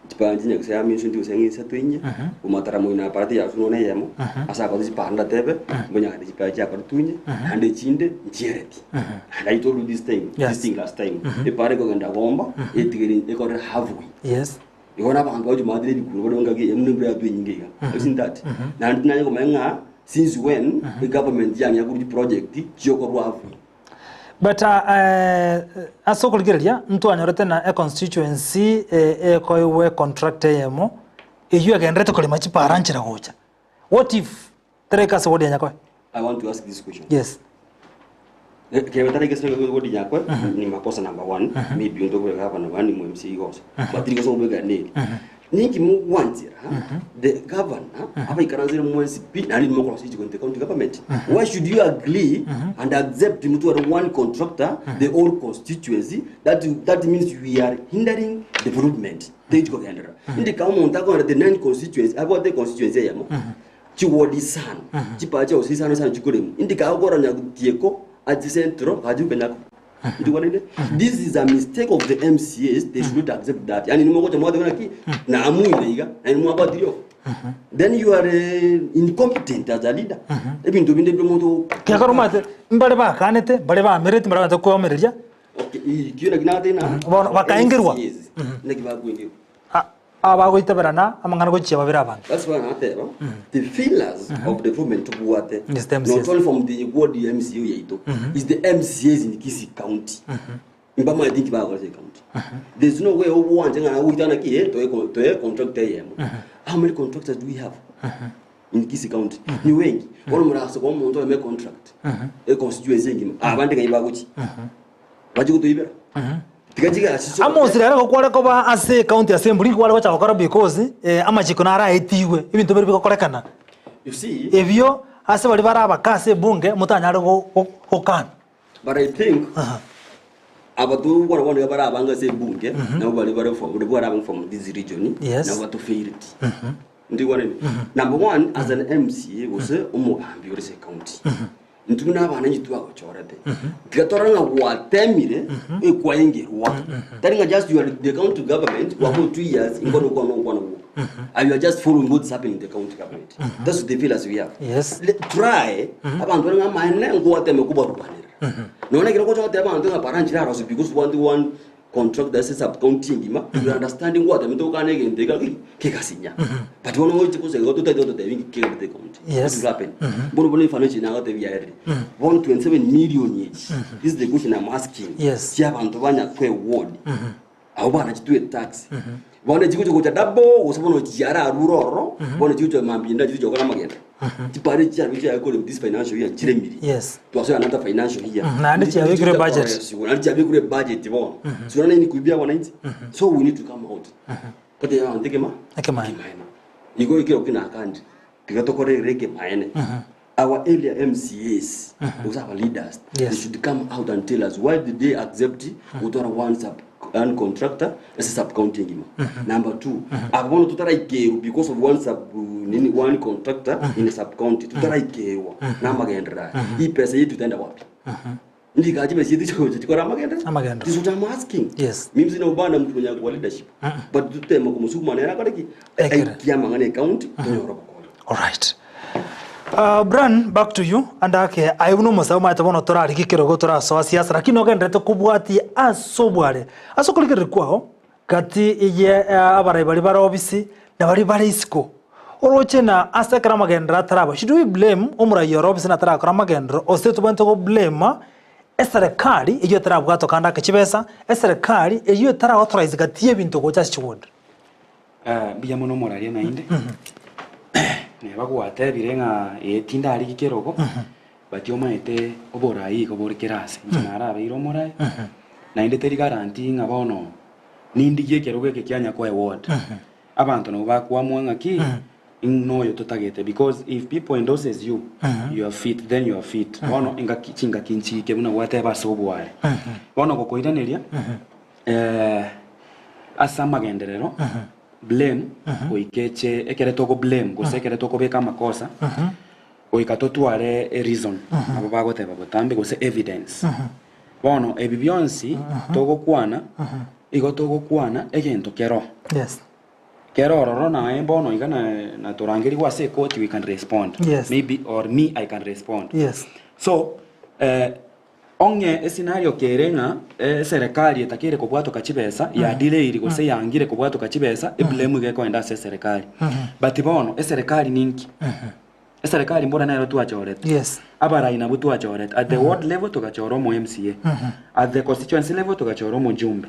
[SPEAKER 7] chipara chinyagisa ya minso inche gose ng'a isato inye, omatara moino aparate ya sunwa na eyemo, ase akote chipara ndatebe, mbonyagete chipara chiakoretwe inye, naende echinde nchiereti. And I told you this time,
[SPEAKER 6] Yes.
[SPEAKER 7] this thing last time, epara ekogenda gomba, etigere ekorere halfway.
[SPEAKER 6] Yes.
[SPEAKER 7] Igo na abanto bajumatire ebikuro bare ngaki eye embura yatwa enyinge iga. Have you seen that? Naende tinanye komanya ng'a since when egovernment yang'ea korwa chiproject chiokorwa halfway.
[SPEAKER 6] But ase okorigereria ntwanyorete na econstituency ekoigwa econtract eyemo eywo egenderete korema chipara nchera gocha. What if tereka ase ward ya Nyakoe?
[SPEAKER 7] I want to ask this question.
[SPEAKER 6] Yes.
[SPEAKER 7] Kebe tari gese ward Nyakoe ni makosa number one maybe onto kobeka gavana bani mu MCA gose but tiri gose kobeka neri ninki mogwanchera the governor abaikaransire mwensi pi naende nimokorosia echi the county government why should you agree and accept mutware one contractor the whole constituency that, that means we are hindering development techi kogenderera indi kama omonto akogenda the nine constituency abwate constituency eyemo chiward isano chipaa chia gose isano isano chikoremu indi kagokora nyagutieko ache central gache kenyako Ndikwanire? This is a mistake of the MCAs. They should not accept that. Yani nimugocha mwateba naki namuire iga na nimwabwatirie oko. Then you are incompetent as a leader. Ebinto binde bire omonto
[SPEAKER 6] Kiagera omanyete mbare bakanete, mbare baamereti, mbare bagachia koamereria.
[SPEAKER 7] Okay, ekio naki nagateba ng'a
[SPEAKER 6] Bono bakaengerwa.
[SPEAKER 7] MCAs naki bakoengerwa.
[SPEAKER 6] Abagoitaberana amang'ana gochia babere abange.
[SPEAKER 7] That's why nateba the failures of development tobwate
[SPEAKER 6] Is the MCAs.
[SPEAKER 7] not only from the ward ya MCA yaito is the MCAs in Kisii County mbamaete inki bagokora ase ecounty there's no way obwanche ng'a goitana ki eh, toe toe contractor eyemo how many contractors do we have in Kisii County ni wengi bono morase koa omonto oyemo econtract econstituency engima abande ng'ai bagochia Bache gotoibera. Tiga chigasi chisoke.
[SPEAKER 6] Amos rero gokware koba ase ecounty assembly nigo kware gocha gokora because eh, amachiko naro aetigwe ebinto bire bigokorekana
[SPEAKER 7] You see,
[SPEAKER 6] ebio ase baria bare abake ase ebunge motanyare go- go- gokana.
[SPEAKER 7] but I think abatu bono bono nigo bare abange ase ebunge nabo baria bare from baria bare abange from this region
[SPEAKER 6] Yes.
[SPEAKER 7] nabo batofaileti. Ndigwaneni? Number one, as an MCA gose omogambi ore ase ecounty Intwe buna abana inche twagochorete, tiga torore ng'a gwatemire ekwaengerwa. Tari ng'a just you are the county government gwakora 2 years inkwana okwana okwana gwoka. And you are just following what's happening in the county government. That's the failures we have.
[SPEAKER 6] Yes.
[SPEAKER 7] Try abanto bare ng'a amaene ngwateme kobarubanera. Nonya ekero ogocha goteba abanto ng'a para nchire aroswe because want one contract ase sub county engima, you understand ngwatemete gokana egento eke ki kegasinya. But bono gochi gose igo totaete gototebi nki kegenderete ecounty.
[SPEAKER 6] Yes.
[SPEAKER 7] What will happen? Bono bono efano echi nagotebi yaerire. Bono 27 million echi. This is the question I'm asking.
[SPEAKER 6] Yes.
[SPEAKER 7] Chia abanto ba Nyakwe ward. Abo banachitwe tax. Bono echi gocha gocha double gose bono chiararure ororo, bono chigocha mambia ende chigocha gokora amagendo. Chipare chiarure chiaye this financial year chiremiri.
[SPEAKER 6] Yes.
[SPEAKER 7] Twasoa another financial year.
[SPEAKER 6] Naende chiabekirwe budget.
[SPEAKER 7] Naende chiabekirwe budget bono. So nani kuibia wananchi. So we need to come out. Kote ya ndikema.
[SPEAKER 6] Ekemaene.
[SPEAKER 7] Igo ikero kina akandi. Tiga tokore ekemaene. Our area MCAs, those our leaders,
[SPEAKER 6] Yes.
[SPEAKER 7] they should come out and tell us why did they accept gutwara one sub one contractor as a sub county engima. Number two, abo bono tutaraikeru because of one sub nini one contractor in a sub county tutaraikerwa namagenderera. Hii pesa yetu itaenda wapi? Ndikachi pesa yetu chocho chikora amagenderera.
[SPEAKER 6] Amagenderera.
[SPEAKER 7] This is what I'm asking.
[SPEAKER 6] Yes.
[SPEAKER 7] Mimi sina ubana mtu mwenye kwa leadership. But tutema kumusukuma nera kareki.
[SPEAKER 6] Ekere.
[SPEAKER 7] Kiama ngane county tunyora bokora.
[SPEAKER 6] Alright. Bran, back to you. Andake aye buna omosae omanyete bono torarike ekerogo torasoa siasa lakini ogenderete kobwatia ase obware. Ase okorigereria kwao gati ye abarai baria bare obisi na baria bare isiko. Oroche na ase ekero amagenderero ataraba should we blame omorai ore obisi natarakora amagenderero ose tobwenerete go blame eserekari eywo etarabwata okande ake chibesa, eserekari eywo etara authorize gati ya ebinto gocha ase chiward.
[SPEAKER 8] Mbuya mono omoraria naende, neba gwatebire ng'a ee tindarigia kerogo, but omanyete oborai igo bore kera ase, inche narabeire omorai, naende teri guarantee ng'a bono nindigie ekerogo eke kia nyakoe ward. Abanto nabo bakoamua ng'aki. Ng'oyo totagete because if people endorses you, you are fit, then you are fit. Bono engaki chingaki nchiike buna gwateba ase obware. Bono gokoiraneria eh, ase amagenderero blame goika eche ekere togo blame gose ekere tokobeka amakosa goika totware e reason nabo bagoteba botambe gose evidence. Bono ebi bionsi togokwana igo togokwana egento kero.
[SPEAKER 6] Yes.
[SPEAKER 8] Kera ororo naye bono iga na natorangerigwe ase ekoti we can respond.
[SPEAKER 6] Yes.
[SPEAKER 8] Maybe or me I can respond.
[SPEAKER 6] Yes.
[SPEAKER 8] So eh, ong'e escenario kere ng'a eserekari etakeire kobwatoka chibesa ya delayiri gose yangire kobwatoka chibesa eblame iga ekoenda ase eserekari. But bono eserekari ninki? Eserekari mbora nero twachorete.
[SPEAKER 6] Yes.
[SPEAKER 8] Abarai nabwo twachorete. At the ward level togachora omo MCA. At the constituency level togachora omojumbe.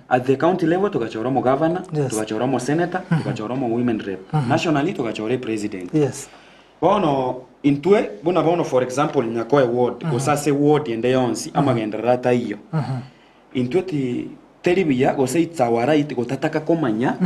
[SPEAKER 8] At the county level togachora omogavana,
[SPEAKER 6] Yes.
[SPEAKER 8] togachora omosenator, togachora omo women rep. Nationally togachora epresident.
[SPEAKER 6] Yes.
[SPEAKER 8] Bono intwe buna bono for example Nyakoe ward gose ase ward ende yonsi amagenderero ataiyo. Intwe ti teri buya gose it's our right gotataka komanya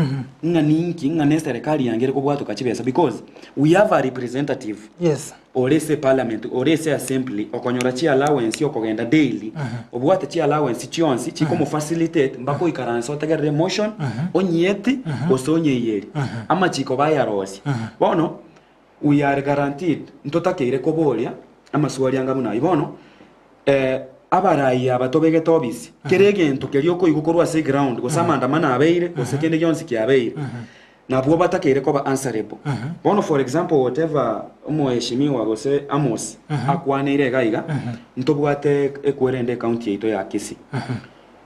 [SPEAKER 8] ng'a ninki ng'a ne eserekari yange ere kobwatoka chibesa because we have a representative
[SPEAKER 6] Yes.
[SPEAKER 8] ore ase eparliament ore ase assembly okonyora chi allowance okogenda daily obwate chi allowance chionsi chikomo facilitate mpaka oikaranse otegerere emotion onyieti gose onyeiyeri amachiko bayarosia. Bono we are guaranteed ntotakeire koboria amaswali anga buna ayio. Bono abarai aba tobegete obisi, kera egento keria okoigwa korwa ase eground gose amaandamano abeire gose kende gionsi kiabeire, nabwo batakeire koba answerable. Bono for example whatever omoheshimiwa gose Amos akwaneire iga iga, ntobwate ekwerende ecounty yaito ya Kisii.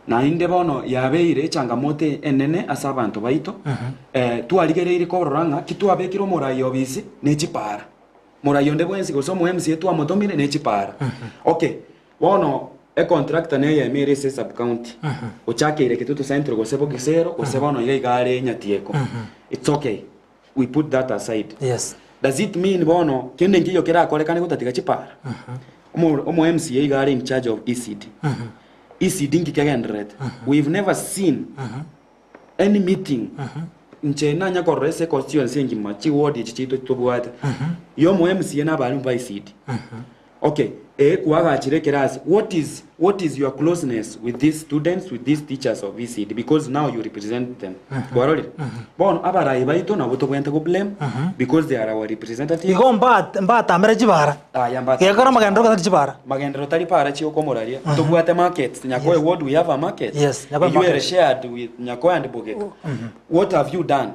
[SPEAKER 8] Naende bono yabeire echangamoto enene ase abanto baito, twarigereirie korora ng'a ki twabekire omorai obisi ne chipaara. Morai onde bwensi gose omo MCA twamotomire ne chipaara. Okay, bono econtractor neyemo ere ase esub county, ochakeire Kitutu Central gose Bogisero gose bono iga iga are Nyatieko. It's okay, we put that aside.
[SPEAKER 6] Yes.
[SPEAKER 8] Does it mean bono kende nkeiyo kerakorekane gotatiga chipaara? Omo omo MCA iga are in charge of ECD. ECD nki kegendererete? We've never seen any meeting inche nanya korora ase econstituency engima chiward echi chiaito tobwate ya omo MCA na abalimu ba ECD. Okay, ee kwagachire ekerasi what is what is your closeness with these students with these teachers of ECD because now you represent them. Kwarorire? Bono abarai baito nabo tobwenerete go blame because they are our representatives.
[SPEAKER 6] Igo mba- mbatamere chibara.
[SPEAKER 8] Aya mbatamere
[SPEAKER 6] Gekora amagenderero gatari chibara.
[SPEAKER 8] Magenderero tari para chiokomoraria. Tobwate markets, Nyakoe ward we have a market.
[SPEAKER 6] Yes, Nyakoe
[SPEAKER 8] Eywo
[SPEAKER 6] market.
[SPEAKER 8] ere shared with Nyakoe and Bogeka. What have you done?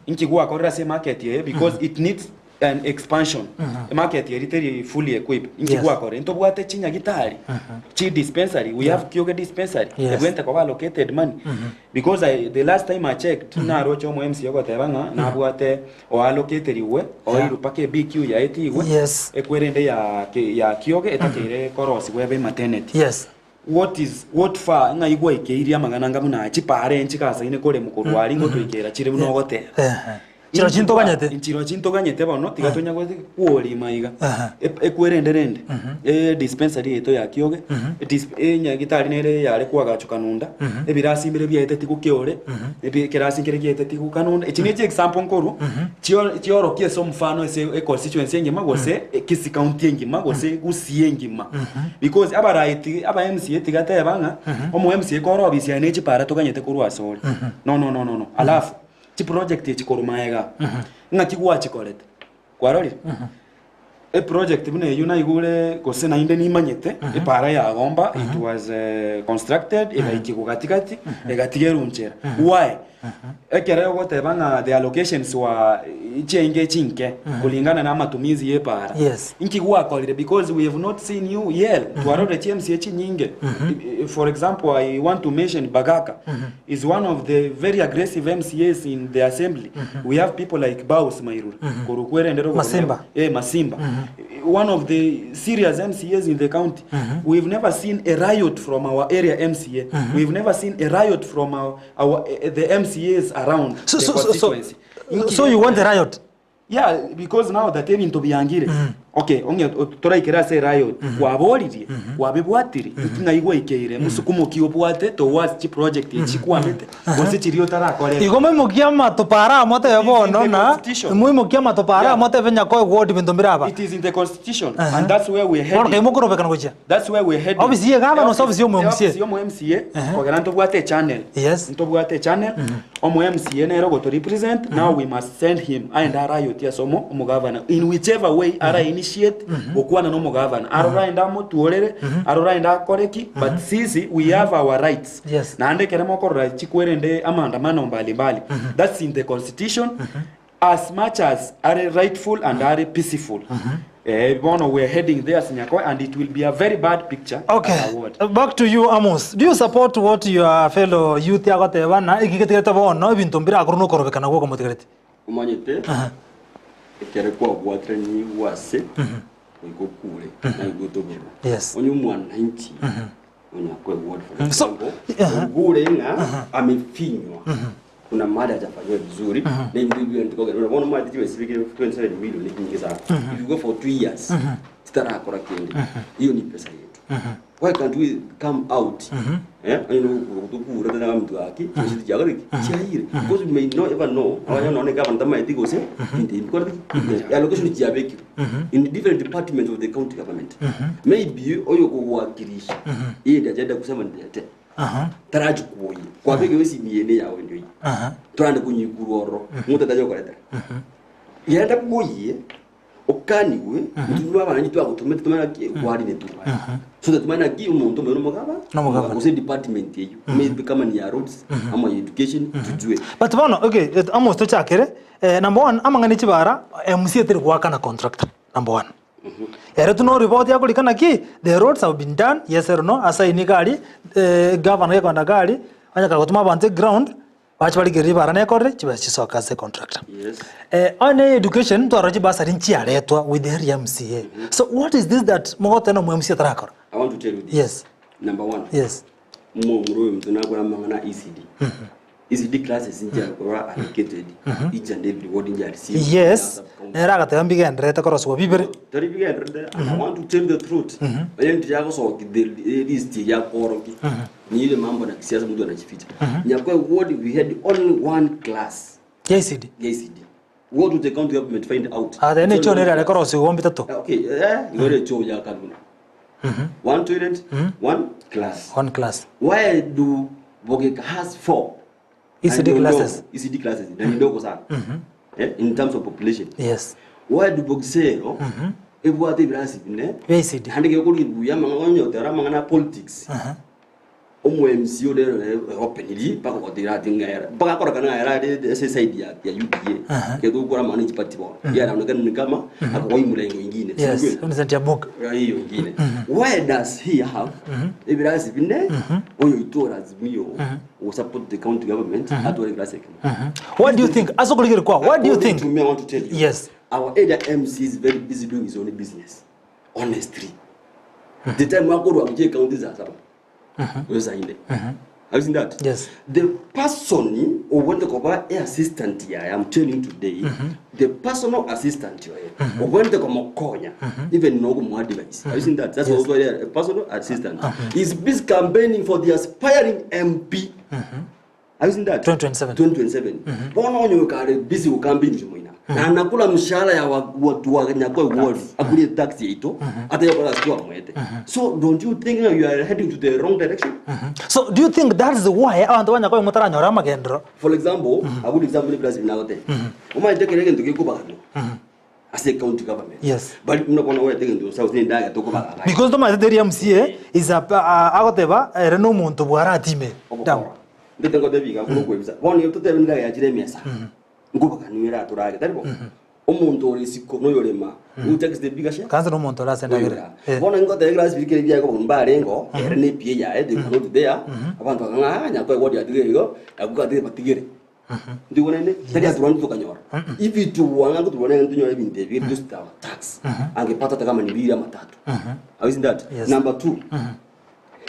[SPEAKER 8] Inki gwakorire ase emarket eye because it needs an expansion. Emarket eri teri fully equipped. Inki
[SPEAKER 6] Yes.
[SPEAKER 8] gwakorire? Ntobwate chinyagitari, chi dispensary, we have Kioge dispensary.
[SPEAKER 6] Yes.
[SPEAKER 8] Ebwente koba allocated money. Because I, the last time I checked, naroche omo MCA ogoteba ng'a nabwate oallocaterigwe, oirwe mpaka eBQ yaetigwe,
[SPEAKER 6] Yes.
[SPEAKER 8] ekwerende ya ki- ya Kioge etakeire korosigwa ebe maternity.
[SPEAKER 6] Yes.
[SPEAKER 8] What is what far ng'ai gwaikeirie amang'ana anga buna aya chipara enchikasaine koremwa korwa aria ngotoikera chire buna ogoteba.
[SPEAKER 6] Ehe. Chiro chintoganyete.
[SPEAKER 8] Inchiro chintoganyete bono tiga tonya kworima iga.
[SPEAKER 6] Aha.
[SPEAKER 8] Ekwerende rende dispensary yaito ya Kioge enyagitari nere yare kwagachwa Kanunda ebirasi mbire biaeteti gokeore ekerasi nkere giaeteti Kanunda. Echi ne chiexample nkorwa chiorokia ase omofano ase econstituency engima gose Kisii county engima gose Gusii engima. Because abarai ti aba MCA tiga teba ng'a omo MCA kore obisi yaye ne chipara toganyete korwa asore. No no no no no. Alafu chiproject echi korwa magega ng'aki gwachikorete kwarorire eproject buna eywo naigure gose naende nimanyete epara ya Gomba it was constructed egaikigwa gatigati egatiga erunchera why ekere ogoteba ng'a the allocations were chiainge chinke kulingana na amatumizi ya epara
[SPEAKER 6] Yes.
[SPEAKER 8] inki gwakorire because we have not seen you yell twarorire chi MCA chinyinge for example I want to mention Bagaka is one of the very aggressive MCAs in the assembly. We have people like Baus Mairura, Korukwere and Rogo-
[SPEAKER 6] Masimba.
[SPEAKER 8] Eh, Masimba. One of the serious MCAs in the county. We've never seen a riot from our area MCA. We've never seen a riot from our, our eh, the MCAs around
[SPEAKER 6] So,
[SPEAKER 8] the
[SPEAKER 6] so, so, so,
[SPEAKER 8] constituency.
[SPEAKER 6] so you want the riot?
[SPEAKER 8] Yeah, because now that ebintu byangire. Okay, onye toraikere ase eriot, kwaboririe, kwabibwatire, inki ng'ai gwaikeire, mosukumo ki obwate towards chiproject echi chikwamete, gose chiria otarakore.
[SPEAKER 6] Igo moimokie amatope ara motebe
[SPEAKER 8] It is in
[SPEAKER 6] bono
[SPEAKER 8] the
[SPEAKER 6] na
[SPEAKER 8] constitution.
[SPEAKER 6] moimokie amatope ara
[SPEAKER 8] Yeah.
[SPEAKER 6] motebe nyakoe ward binto mbire aba.
[SPEAKER 8] It is in the constitution and that's where we're
[SPEAKER 6] Bono
[SPEAKER 8] heading.
[SPEAKER 6] kai mokorobekana gochia.
[SPEAKER 8] That's where we're heading.
[SPEAKER 6] Office ye gavana gose office y'omo MCA?
[SPEAKER 8] Office y'omo MCA, kogera ntobwate echannel.
[SPEAKER 6] Yes.
[SPEAKER 8] Ntobwate echannel, omo MCA nere ogoto represent, now we must send him aende arayotie ase omo omogavana in whichever way ara initiate gokwana na omogavana. Aroro aende amotworere, aroro aende akore ki, but sisi we have our rights.
[SPEAKER 6] Yes.
[SPEAKER 8] Naende ekere mokorora chikwerende amaandamano mbali mbali, that's in the constitution. As much as are rightful and are peaceful. Eh, bono we're heading there Sinyakoi and it will be a very bad picture
[SPEAKER 6] Okay,
[SPEAKER 8] as a ward.
[SPEAKER 6] back to you Amos. Do you support what your fellow youth agoteba na iki getigerete bono ebinto mbirakorwa nokorobekana gwoka motigerete?
[SPEAKER 7] Omanyete ekere kwabwatire nigo ase goika okure naigwe otoborwa.
[SPEAKER 6] Yes.
[SPEAKER 7] Onye omwananchi Onyakwe ward for
[SPEAKER 6] So,
[SPEAKER 7] example, ogure ng'a amefinywa kuna mahali hajafanyiwa vizuri na hivi ndivyo ndiko bono mali tiwe sibike 27 million ni nyingi sana if you go for 2 years titarakora kindi hiyo ni pesa yetu why can't we come out eh you know kutukura tena mtu aki chisi chakore chaire because we may not ever know abanya none gavana tama eti gose hindi because the allocation jabeki in different departments of the county government maybe oyo kuwakilisha yeye ndiye ajaenda kusema ndete taraji kuoyi kwa vile wesi miene yawe ndio hii turande kunyiguru oro mutu ataje kuretera yenda kuoyi okaniwe mutu wa bananyi twagutumete tumana ki kwari ne tu so that tumana ki umuntu mwe mugaba
[SPEAKER 6] No mugaba.
[SPEAKER 7] kose department yeyu maybe kama ni ya roads ama ya education tujue
[SPEAKER 6] But bono okay, Amos tochakere. Number one, amang'ana chibara MC etiri goakana contractor. Number one. Ere tu no report yakorikana ki the roads have been done yes or no asaini gari governor gekonda gari onyaka gotuma abanto ground bache barigereria ibara nekorire chibe chisoka ase contractor.
[SPEAKER 7] Yes.
[SPEAKER 6] On education twaro chibasari nchiaretwa with the area MCA. So what is this that mogotena omo MCA tarakora?
[SPEAKER 7] I want to tell you this.
[SPEAKER 6] Yes.
[SPEAKER 7] Number one.
[SPEAKER 6] Yes.
[SPEAKER 7] Mumuru uyu mtu nakora mangana ECD. ECD classes nja kora allocated each and every ward nja receive.
[SPEAKER 6] Yes. Nera agateba mbigenderete koroswa bibere.
[SPEAKER 7] Tori bigenderete and I want to tell the truth. Oye ndi yako so the list ya koroki. Ni ile mambo na kisiasa mtu anajificha. Nyakwe ward we had only one class.
[SPEAKER 6] ECD.
[SPEAKER 7] ECD. What do the county government find out?
[SPEAKER 6] Ah, then echo nere arekoroswa gombi tatu.
[SPEAKER 7] Okay, igore cho ya kaduna. One toilet, one class.
[SPEAKER 6] One class.
[SPEAKER 7] Why do Bogeka has 4
[SPEAKER 6] ECD
[SPEAKER 7] And
[SPEAKER 6] classes.
[SPEAKER 7] ndogo, ECD classes na ni ndogo sana. In terms of population.
[SPEAKER 6] Yes.
[SPEAKER 7] Why do Bogsero ebwate ibirasi bine?
[SPEAKER 6] ECD.
[SPEAKER 7] Handi ke kuri buya manga nyotera manga na politics. Omo MC olero openly paka kotira tingaera. Paka kora kana era de side ya UDA. Ke tu kora manage party bo. Ya anaonekana ni kama ako kwa mlengo ingine.
[SPEAKER 6] Yes.
[SPEAKER 7] Sijui.
[SPEAKER 6] Innocent ya book.
[SPEAKER 7] Hiyo ingine. Why does he have ibirasi bine? Oyo itora azimio or support the county government atore ibirasi kama.
[SPEAKER 6] What do you think? Asokuligiri kwa. What do you
[SPEAKER 7] According
[SPEAKER 6] think?
[SPEAKER 7] To me, I want to tell you.
[SPEAKER 6] Yes.
[SPEAKER 7] Our area MC is very busy doing his own business. Honestly. The time wako wa mje county za saba. Weza inde. Have you seen that?
[SPEAKER 6] Yes.
[SPEAKER 7] The person who want to cover a assistant here, I am telling you today, the personal assistant here, who want to come konya, even no more advice. Have you seen that? That's also a personal assistant. He's busy campaigning for the aspiring MP. Have you seen that?
[SPEAKER 6] 2027.
[SPEAKER 7] 2027. Bona onyo kare busy ukambi njumoina. Na anakula mshahara ya watu wa Nyakoi ward, akulie tax yeito, hata yeye bora sikuwa mwete. So don't you think you are heading to the wrong direction?
[SPEAKER 6] So do you think that's why abantu ba Nyakoi mutaranyora amagendero?
[SPEAKER 7] For example, a good example ni Brazil nagote. Uma itekere kintu gikubaga. As a county government.
[SPEAKER 6] Yes.
[SPEAKER 7] But mna kona wewe teke ndio south ndaga tukubaga.
[SPEAKER 6] Because to matheria MCA is a agoteba ere no muntu bwaratime. Down.
[SPEAKER 7] Ndete ngote biga kuno kwebisa. Bono yo tutebe ndaga yachire mesa. Ngubaga niwera turage taribo. Omuntu ori siko no yorema. Who takes the bigger share?
[SPEAKER 6] Kanza no muntu arasendagere.
[SPEAKER 7] Bono ngote glass bikire bya ko mbarengo ere ne pie ya they cannot there. Abantu bakanga Nyakoi ward yatige igo akuka batigere. Ndibona ne tari aturani tukanyora. If it wanga kutuona ntunyora ibintu ebi just our tax. Angepata hata kama ni mbili ama tatu. Have you seen that?
[SPEAKER 6] Yes.
[SPEAKER 7] Number 2.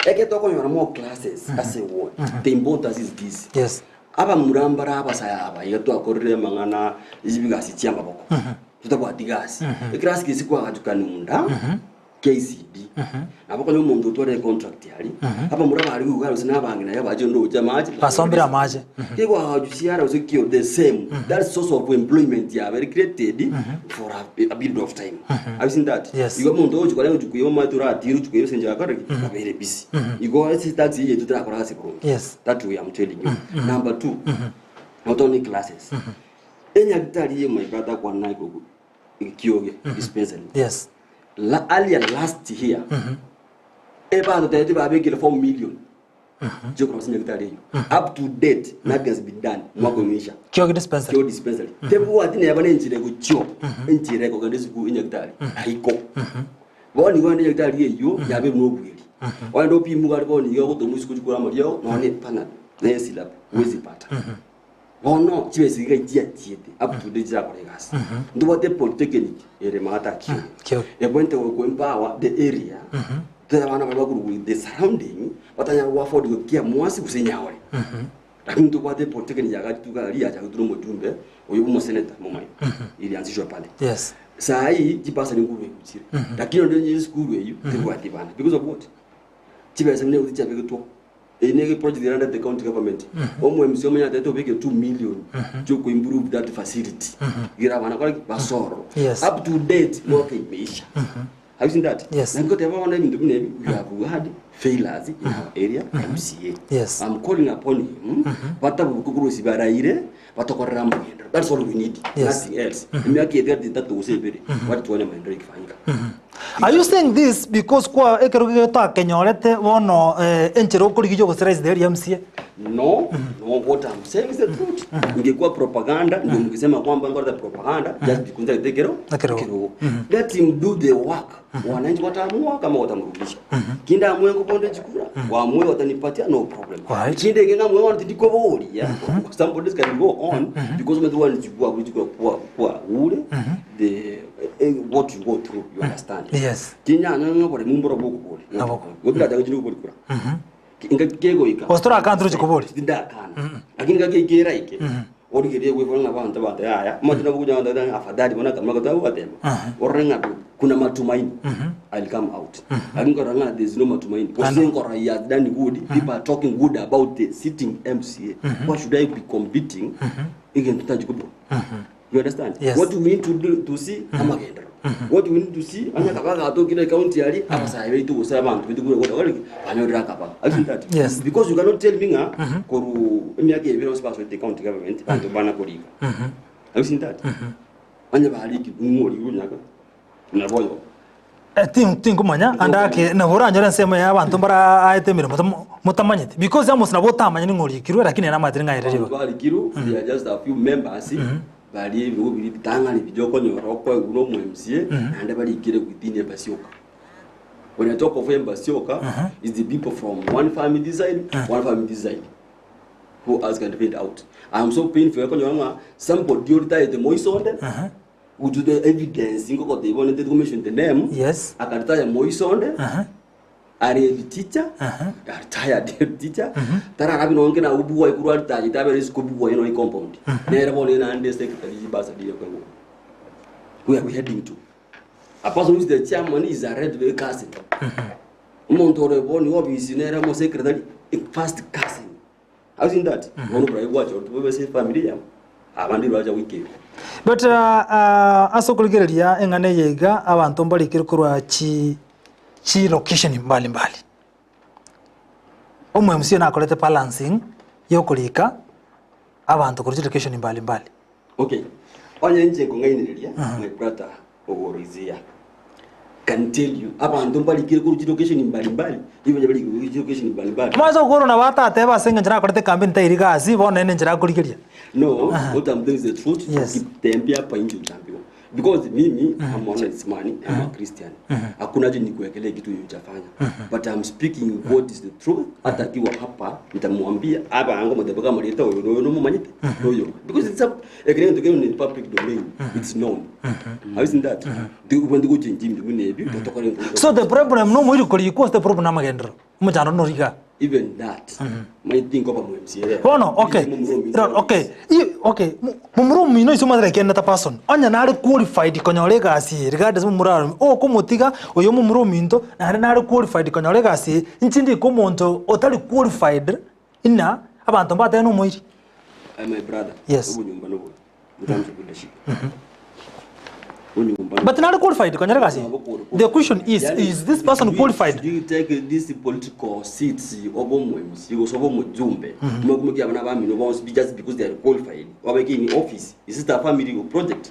[SPEAKER 7] Eke tokonyora more classes as a ward. The importance is this.
[SPEAKER 6] Yes.
[SPEAKER 7] Aba murambara abasaya aba iga twakorire mangana izibigasi chia maboko. Totabwati gasi. Ekerasi gese kwagachwa Kanunda, KCD. Nabo konya omonto otwarire contract aria, abamura baria goika gose na abang'ina aye abache ndoche amache.
[SPEAKER 6] Basombire amache.
[SPEAKER 7] Kegoagachwa siara gose kio the same. That source of employment yabere created for a, a period of time. Have you seen that?
[SPEAKER 6] Yes.
[SPEAKER 7] Igo omonto ogochi kore ogochi koiba omanyete oratire ochi koiba ase enchera akore ki? Abeire busy. Igo ase tax eye yaito terakora gasi boronge.
[SPEAKER 6] Yes.
[SPEAKER 7] That way I'm telling you. Number two, not only classes. Enyagitari ye my brother kwana igogo ekioge dispensary.
[SPEAKER 6] Yes.
[SPEAKER 7] La, earlier last year ebatotebeti babekire 4 million chiokorwa nyagitari eyo up to date nothing has been done mwaka omeisha
[SPEAKER 6] Kioge dispensary.
[SPEAKER 7] kio dispensary tebwati neba nenchira egochio enchira ekogenda esukuru enyagitari aiko bono igo ende nyagitari eywo yabe buna obweri ogende opimwe gari bono iga ogotomwa isiko chikore amariogo nonye pana na esilap huwezi pata Bono chibesa iga chiachiete up to date chirakora egasi. Ntobwate polytechnic ere maata Kioge.
[SPEAKER 6] Kioge.
[SPEAKER 7] Ebwenerete go empower the area tore abana baria bakorwa the surrounding batanyara go afford gokia mwasi gose nyaore. Lakini ntobwate polytechnic yagachete iga aria yachaketwe na omojumbe oyo bwa omoseneta Momanyi ilianzishwa pale.
[SPEAKER 6] Yes.
[SPEAKER 7] Saa hii chibasari nkorwa chire lakini onde onye esukuru eywo tebwati bana because of what? Chibesa buna egochi chiabegetwe. Eye ne project erandete county government. Omo MC omonye atete obeke 2 million chio improve that facility. Gira abana kore basoro.
[SPEAKER 6] Yes.
[SPEAKER 7] Up to date mwaka imeisha. Have you seen that?
[SPEAKER 6] Yes.
[SPEAKER 7] Na ngote baba ebintu buna ebi we have had failures in our area MCA.
[SPEAKER 6] Yes.
[SPEAKER 7] I'm calling upon him. Batabukukurusi baraire batokorera maendeleo. That's all we need.
[SPEAKER 6] Yes.
[SPEAKER 7] Nothing else. Emiaka yetu yatatu gose ebere. Watu tuone maendeleo ikifanyika.
[SPEAKER 6] Are you saying this because kwa ekero getakenyorete bono eh, enchera okorigiria ogosera the area MCA?
[SPEAKER 7] No, no, what I'm saying is the truth. Ingekuwa propaganda, ndio mkisema kwamba ngoja propaganda, just because I take it
[SPEAKER 6] Ekero.
[SPEAKER 7] Ekero. Let him do the work. Wananchi wataamua kama watamrudisha. Kinda amue kuponde chikura, waamue watanipatia no problem.
[SPEAKER 6] Right.
[SPEAKER 7] Kinda ingenga mwe wanti ndiko bori, yeah. Somebody can go on because mtu wanichukua kuchukua kwa kwa ule the eh, what you go through, you understand.
[SPEAKER 6] Yes.
[SPEAKER 7] Kinya ng'o bore mumboro boko bore.
[SPEAKER 6] Naboko.
[SPEAKER 7] Gobira tangu chino bori kura. Inga kegoika
[SPEAKER 6] Ostora akantu chikobori.
[SPEAKER 7] ndakana lakini kakeikera ike origerie gwibona ng'a banto bante yaya matuna bukunya bantu afadhali bona kama kata watema orenga kuna matumaini I'll come out lakini ngora ng'a there's no matumaini gose ngora ya done good people are talking good about the sitting MCA why should I be competing against Tajikubo you understand
[SPEAKER 6] Yes.
[SPEAKER 7] what we need to do to see amagendero what we need to see anya kabaga atokire county ari abasaye baitu gose abantu baitu gure banyorera kabaga Have you seen that
[SPEAKER 6] Yes.
[SPEAKER 7] because you cannot tell me nga koru emiaka ebere onsi basoete county government bantu bana korika have you seen that anya bariki ng'ori runyaka naboyo
[SPEAKER 6] Eh, tinkumanya andake nabo oranyore ensemo ya abanto mbara aete emiremo mutamanyete because amos nabo otamanya ning'orikirwe lakini namaete ning'aererie
[SPEAKER 7] Bantu barikiru they are just a few members bari ebigo biri bitang'ani bijokonyora okoegura omo MCA naende barikire within embassy oka when I talk of embassy oka is the people from one family this side one family this side who else can find out I'm so painful ekonyora ng'a somebody oritaete moisonde with the evidence ngoko they wanted to mention the name
[SPEAKER 6] Yes.
[SPEAKER 7] akaritaya moisonde ari a teacher retired teacher tararabi nonke na ubuwa ikuru aritaji tabere siko buwa ino compound nere bone na ande secretary basa diye kwa where we heading to a person who is the chairman is a red way cousin umuntu ore boni obisi nere mo secretary first cousin have you seen that mm -hmm. bra watch or to be family ya abandi baja weekend
[SPEAKER 6] but uh, uh, ase okorigereria eng'ana eye iga abanto mbarikire korwa chi chi location mbalimbali omo MCA nakorete balancing yokorika abanto korwa chi location mbalimbali
[SPEAKER 7] Okay. Onye nche kung'ainereria my brother Ogoro is here. Can tell you abantu mbalikire ku location mbalimbali ibo bali ku location mbalimbali
[SPEAKER 6] maze okoro nabo atateba ase eng'encho nakorete campaign tairi gasi bono ene enchera akorigeria
[SPEAKER 7] No, what I'm doing is the truth.
[SPEAKER 6] Yes.
[SPEAKER 7] Ukitembea hapa nje utaambiwa. Because mimi I'm honest man, I'm a Christian. Hakuna haja nikuwekelee kitu hujafanya. But I'm speaking what is the truth. Hata akiwa hapa nitamwambia hapa ango madaba kama leta huyo no no mumanyite. Huyo. Because it's a ekene to in public domain. It's known. Have you seen that? Ndi ubandu kuchinji ndi munebi totokore
[SPEAKER 6] so the problem no moiri korikwo the problem namagendero omochando noriga
[SPEAKER 7] Even that, omanyete tinkoba mo MC ere.
[SPEAKER 6] Bono okay,
[SPEAKER 7] Momura ominto
[SPEAKER 6] ro- okay, i- okay, mo- momura omino ase omanyete like another person, onye nare qualified konyora egasi eye regardless momura aro okomotiga oyo momura ominto naende nare qualified konyora egasi eye, inche ndike omonto otari qualified ng'a abanto mbatebe na omoiri.
[SPEAKER 7] Aye my brother,
[SPEAKER 6] Yes.
[SPEAKER 7] obonyomba nobobe in terms of leadership. Obonyomba
[SPEAKER 6] But nare qualified konyora egasi eye? The question is,
[SPEAKER 7] Yani,
[SPEAKER 6] is this person
[SPEAKER 7] do you-
[SPEAKER 6] qualified?
[SPEAKER 7] Do you take this political seats obe omo-MC gose obe omojumbe mm abana bamino bonsi be just because they are qualified wabeke in office is it a family project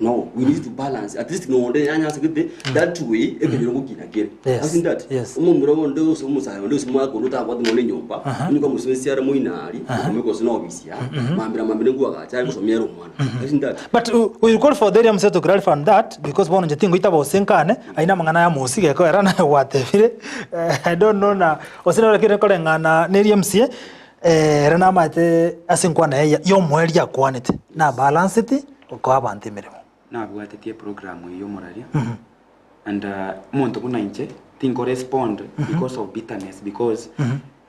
[SPEAKER 7] no we need to balance at least nonde anyasegete that way ekenyoro ngokina kere
[SPEAKER 6] Yes,
[SPEAKER 7] Isn't that
[SPEAKER 6] yes.
[SPEAKER 7] omomura onde gose omosae onde gose omwaka onde otabwate nonya enyomba onye kwamosomesia are moinari okomeka gose na ofisi ya mambera mambera nkwagacha are gosomia ere omwana Isn't that
[SPEAKER 6] But we will call for the area mse to clarify on that because bono inche tingoita bose nkane aye amang'ana ya mosi gekoera naye gwatebire eh, I don't know na gose nore kere koreng'ana na area mca eh, ere namaete ase enkwana eye yomoerio akwanete na balanceti okoa abanto emeremo.
[SPEAKER 8] Nabwatetie eprogram eyio omoraria and omonto buna inche tinko respond because of bitterness because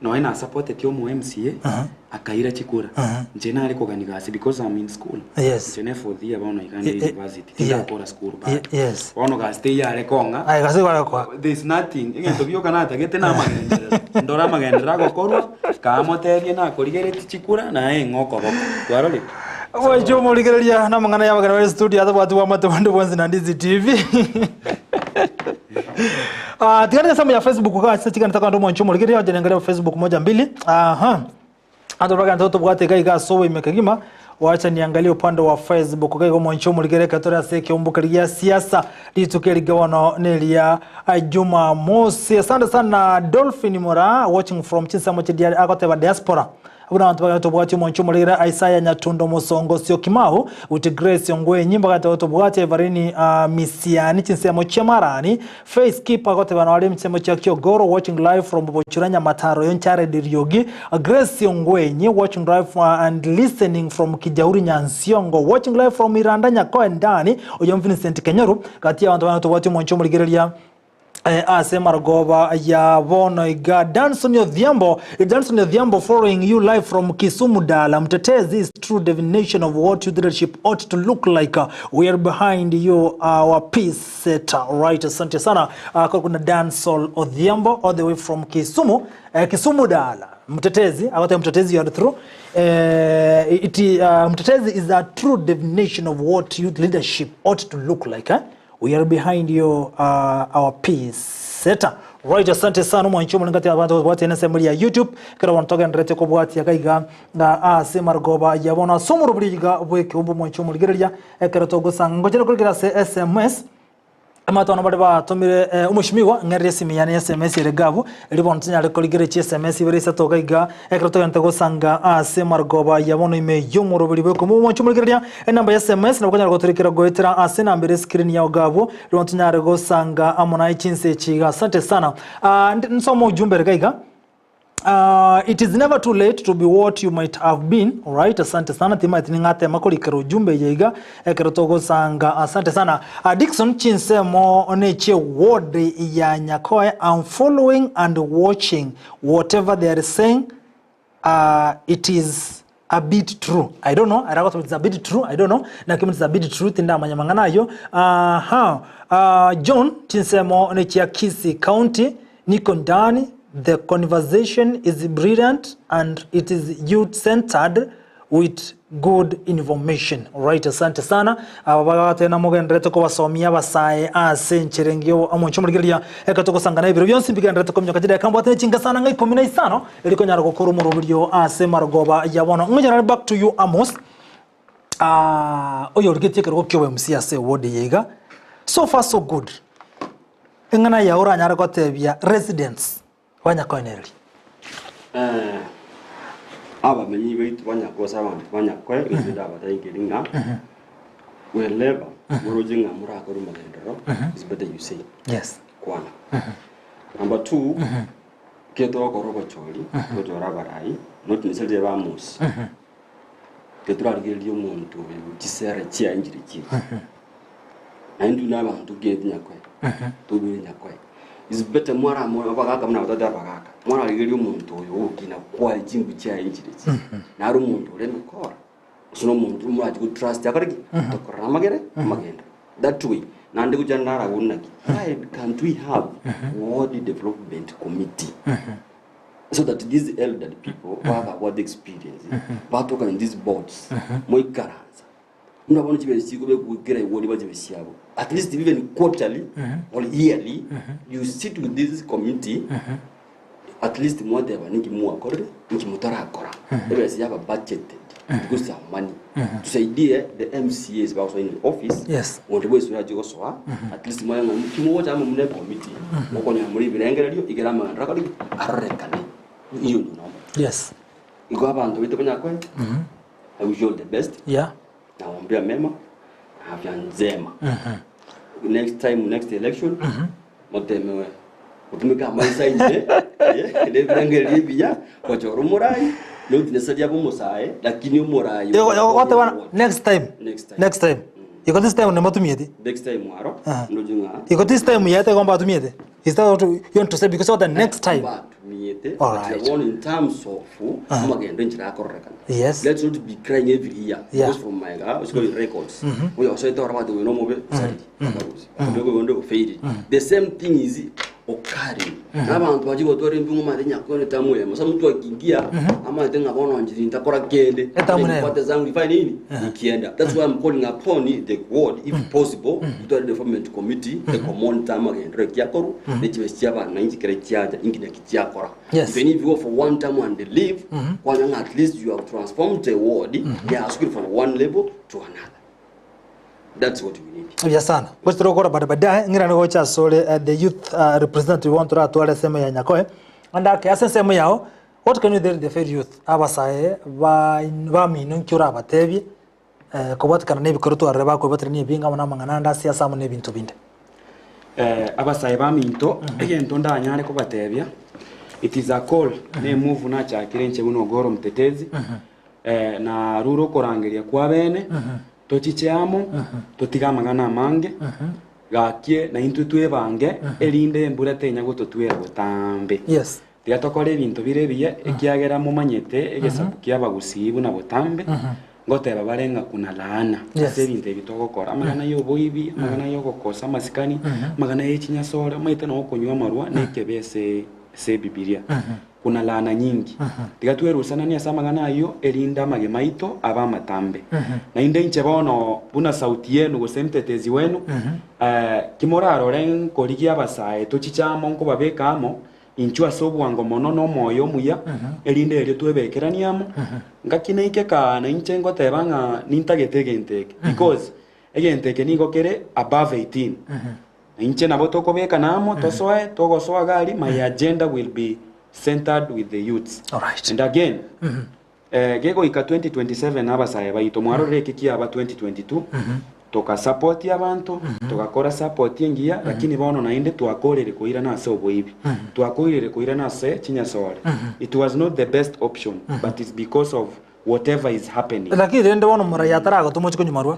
[SPEAKER 8] nonya nasupporteti omo MCA akaira chikura inche nare kogania gasi because I'm in school
[SPEAKER 6] Yes.
[SPEAKER 8] inche ne fourth year bono iga nde
[SPEAKER 6] Eh, eh,
[SPEAKER 8] university
[SPEAKER 6] yeah.
[SPEAKER 8] tindakora school
[SPEAKER 6] Ye-
[SPEAKER 8] bado
[SPEAKER 6] yes.
[SPEAKER 8] bono gasi teyare kong'a
[SPEAKER 6] Aye gasi kware koa.
[SPEAKER 8] there is nothing egento gioka natagete na amagenderero ndore amagenderero agokorwa kamotebie nakorigeretie chikura naye ng'a okoboko kwarorire
[SPEAKER 6] Omoicho omorigereria na amang'ana y'abageni bare studio atabwati bwamate bonde bwensi na Ndizi TV. Ah, tigana ensemo ya Facebook gase chigana takando omoicho omorigereria onye nengere Facebook moja mbili. Aha. Anto bagenda tobwate iga iga ase oboime kegima wacha niangalie upande wa Facebook iga iga omoicho omorigereria ekero tore ase ekeombo keria gia siasa rituko eri bono neria Jumamosi. Asante sana Dolphin Moraa watching from chinsemo chia agoteba diaspora. Buna abanto bagenda tobwati omonche omorere Isaiah Nyatundo Mosongo Syokimau with Grace Ongwenyi mbagate tobwati Everini uh, Misiani chinsemo chia Marani Face Keeper agoteba nore chinsemo chia Kiogoro watching live from Bochura Nyamataro Yonchare Diriogi Grace Ongwenyi watching live and listening from Kijauri Nyansiongo watching live from Iranda Nyakoe Ndani oyo Vincent Kenyoru gati abanto bagenda tobwati omonche omorigereria Eh, ase marogoba ya bono iga Danson Odhiambo Danson Odhiambo following you live from Kisumu Dala Mtetezi is true definition of what youth leadership ought to look like we are behind you our peace setter right asante sana uh, kwa kuna Danson Odhiambo all the way from Kisumu eh, Kisumu Dala Mtetezi agote Mtetezi you are through eh, it, uh, Mtetezi is a true definition of what youth leadership ought to look like eh? We are behind you uh, our peace setter. Right, asante sana omwanchi omorengati ngati abanto kobwatia ensemo ya YouTube ekero bono togendererete kobwatia gaiga nga ase marogoba ya bono ase omorobori iga bw'ekeombe omwanchi omorigereria ekero togosanga ngochera korikera ase SMS Amatono bare batomire eh, omoshimiwa ng'erere esimi yane ya SMS ere gabu eri bono tonyare korigera chi SMS ibere isato iga iga ekero togente gosanga ase marogoba ya bono ime y'omoroberi bw'ekeombe omwanchi omorigereria enamba ya SMS nabo okonyara gotorikera goetera ase enamba ere screen yao gabu eri bono tonyare gosanga amo naye chinsa echi iga asante sana. Ah, ndi- nsome ujumbe iga iga Uh, it is never too late to be what you might have been alright asante sana timaeti ning'atema korikera ujumbe eye iga ekero togosanga asante sana uh, Dickson chinsemo nechie ward ya Nyakoe I'm following and watching whatever they are saying uh, it is a bit true I don't know aragoteba it's a bit true I don't know naki it's a bit true tindamanya mang'ana ayio aha uh, John chinsemo nechia Kisii County niko ndani the conversation is brilliant and it is youth centered with good information right asante sana aba bagatena mogenderete kobasomia abasae ase enchera engiya omonche omorigereria eke togosangana ebiro bionsi mbigenderete kominyoka chidakika mbwate chinga sana ng'a ikomi na isano eri konyara gokora omoroberio ase marogoba ya bono ng'ochera back to you Amos ah oyo origetie ekerogo kia obo-MC ase eward eye iga so far so good eng'ana yago oranyare gotebia residents banyakoenereria.
[SPEAKER 7] Eh, abamenyi baitu banyakosa abanto banyakoe gose ndabatainkeri ng'a wherever moroche ng'a morakore omogenderero is better you say
[SPEAKER 6] Yes.
[SPEAKER 7] kwana. Number two, ekero togokora obochori, togochora abarai, not necessarily abamosi. Ekero torarigererie omonto oyo chisera chiaye nchire chiria. Naende intwe na abanto togende nyakoe, tobere nyakoe. It's better mwaramore abagaka buna abatata abagaka, mwararigereria omonto oyo ogokina kwaye chimbu chiaye nchire echi, naro omonto ore emekora, gose na omonto morachi go trust akore ki? Tokorora amagere, amagendo. That way, naende gochia narabwo naki, why can't we have ward development committee? So that these elderly people bakabwate experience, batoka in these boards, moikaransa. Buna bono chibesa chikobekwa kera eward ba chibesa chiabo. At least even quarterly or yearly, you sit with this committee, at least mwateba ninki mwakorire, ninki motarakora. Ebesa yaba budgeted because it's our money. Tusaidie the MCAs bagosoa in the office,
[SPEAKER 6] Yes.
[SPEAKER 7] onde bwensi orache gosoa, at least mwaye ng'a nki mogocha amo buna ecommittee, mokonyora more ebirengererio, ekero amang'ana arakore ki? Arorekane. Iyo ndio nomoro.
[SPEAKER 6] Yes.
[SPEAKER 7] Igo abanto baito banyakore, I wish you all the best.
[SPEAKER 6] Yeah.
[SPEAKER 7] Nawaombea mema na afya njema. Next time, next election, motemewe gotumeka amaiso aine eh, nebirengererio ebiya gochora omorai not necessarily abe omosae lakini omorai
[SPEAKER 6] Goteba next time.
[SPEAKER 7] Next time.
[SPEAKER 6] Next time. Iko this time nemotumieti.
[SPEAKER 7] Next time aro
[SPEAKER 6] Aha.
[SPEAKER 7] ndoche ng'a
[SPEAKER 6] Iko this time yete gomba atumiete. Is that what you want to say? Because what the next time.
[SPEAKER 7] batumiete
[SPEAKER 6] All
[SPEAKER 7] but
[SPEAKER 6] right.
[SPEAKER 7] bono in terms of amagendo enchera akororekana
[SPEAKER 6] Yes.
[SPEAKER 7] let's not be crying every year
[SPEAKER 6] Yeah.
[SPEAKER 7] because from my uh, school records we also thought about the no mobe saridi mm failed the same thing is occurring n'abantu bachi gotwara embingo mate nyakone tamu yemo sa mtu akiingia ama ate ng'a bono njiri ntakora kende
[SPEAKER 6] Etamu nemo.
[SPEAKER 7] nipate zangu nifanye nini nikienda that's why I'm calling upon the ward if possible kutwara development committee the common time agendere kiakoru nechibe chia abananchi kere chiacha inki naki chiakora
[SPEAKER 6] Yes.
[SPEAKER 7] even if you go for one term and leave kwanyanga at least you have transformed the ward yeah from one level to another that's what we need
[SPEAKER 6] Buya sana. Gose tore bada baadaye ngira nigo gocha asore uh, the youth uh, representative wonto toratware ensemo ya Nyakoe. Ande ake ase ensemo yao what can you tell the fair youth abasae ba bamino nki orabatebie eh, kobwatekana na ebikoro twarore bakoebaterania ebinga amo na amang'ana ande ase ase amo na ebinto binde.
[SPEAKER 8] Eh, abasae baminto, egento ndanyare kobatebia, it is a call, ne emove nachakire inche buna Ogoro Mtetezi, eh, narure okorangeria kwa bene, tochiche amo, totige amang'ana amange, gakie naintwe twebange, erinde embura tenya gototwera botambe.
[SPEAKER 6] Yes.
[SPEAKER 8] Tiga tokore ebinto bire ebiya, ekiagera momanyete egesaku kia abagusii buna botambe, ngoteba bare ng'a kuna laana
[SPEAKER 6] Yes.
[SPEAKER 8] ase ebinto ebi togokora, amang'ana ya oboibi, amang'ana ya ogokosa amasikani, amang'ana ya echinyasore, omanyete nabo okonywa amarwa na ekebe ase ase ebibiria. Kuna laana nyingi. Tiga twerusananie ase amang'ana ayio erinde amagima aito abe amatambe. Naende inche bono buna sauti yenu gose mtetezi wenu, eh, ki morarore nkorigia abasae tochiche amo nkobabeka amo, Inchuo ase obwango mono na omoyo omuya, erinde erio twebekeranie amo. Ngaki naike kaa na inche ngoteba ng'a nintagete egento eke, because egento eke nigo kere above 18. Na inche nabo tokobekana amo, tosoe, togosoa iga aria, my agenda will be centered with the youths.
[SPEAKER 6] Alright.
[SPEAKER 8] And again, Eh, gegoika 2027 abasae baito mwarorire eke kiaba 2022 tokasupport abanto togakora support engiya lakini bono naende twakorire koirana ase oboibi twakorire koirana ase chinyasore it was not the best option but it's because of whatever is happening
[SPEAKER 6] Lakini rende bono moraia ataragotoma ochie konywa marwa.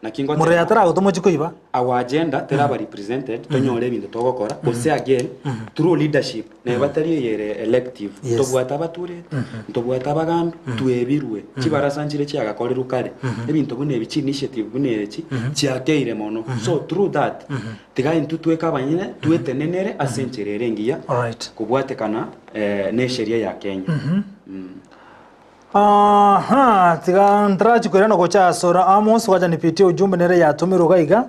[SPEAKER 8] Naki
[SPEAKER 6] Moraia
[SPEAKER 8] ngoteba
[SPEAKER 6] ataragotoma ochie koiba.
[SPEAKER 8] our agenda teraba represented tonyore ebinto togokora gose again through leadership neba tari eyere elective
[SPEAKER 6] Yes.
[SPEAKER 8] ntobwate abatureti ntobwate abagambi twebirwe chibarasa nchire chiagakorirwe kare ebinto buna ebi chi initiative buna echi chiakeire mono so through that tiga intwe tweke abanyene twetenenere ase enchera ere engiya
[SPEAKER 6] Alright.
[SPEAKER 8] kobwatekana eh, na esheria ya Kenya Mm.
[SPEAKER 6] Aha, tiga ntarachi koirana gocha asore Amos, gwacha nipitie ujumbe nere yatomirwe iga iga.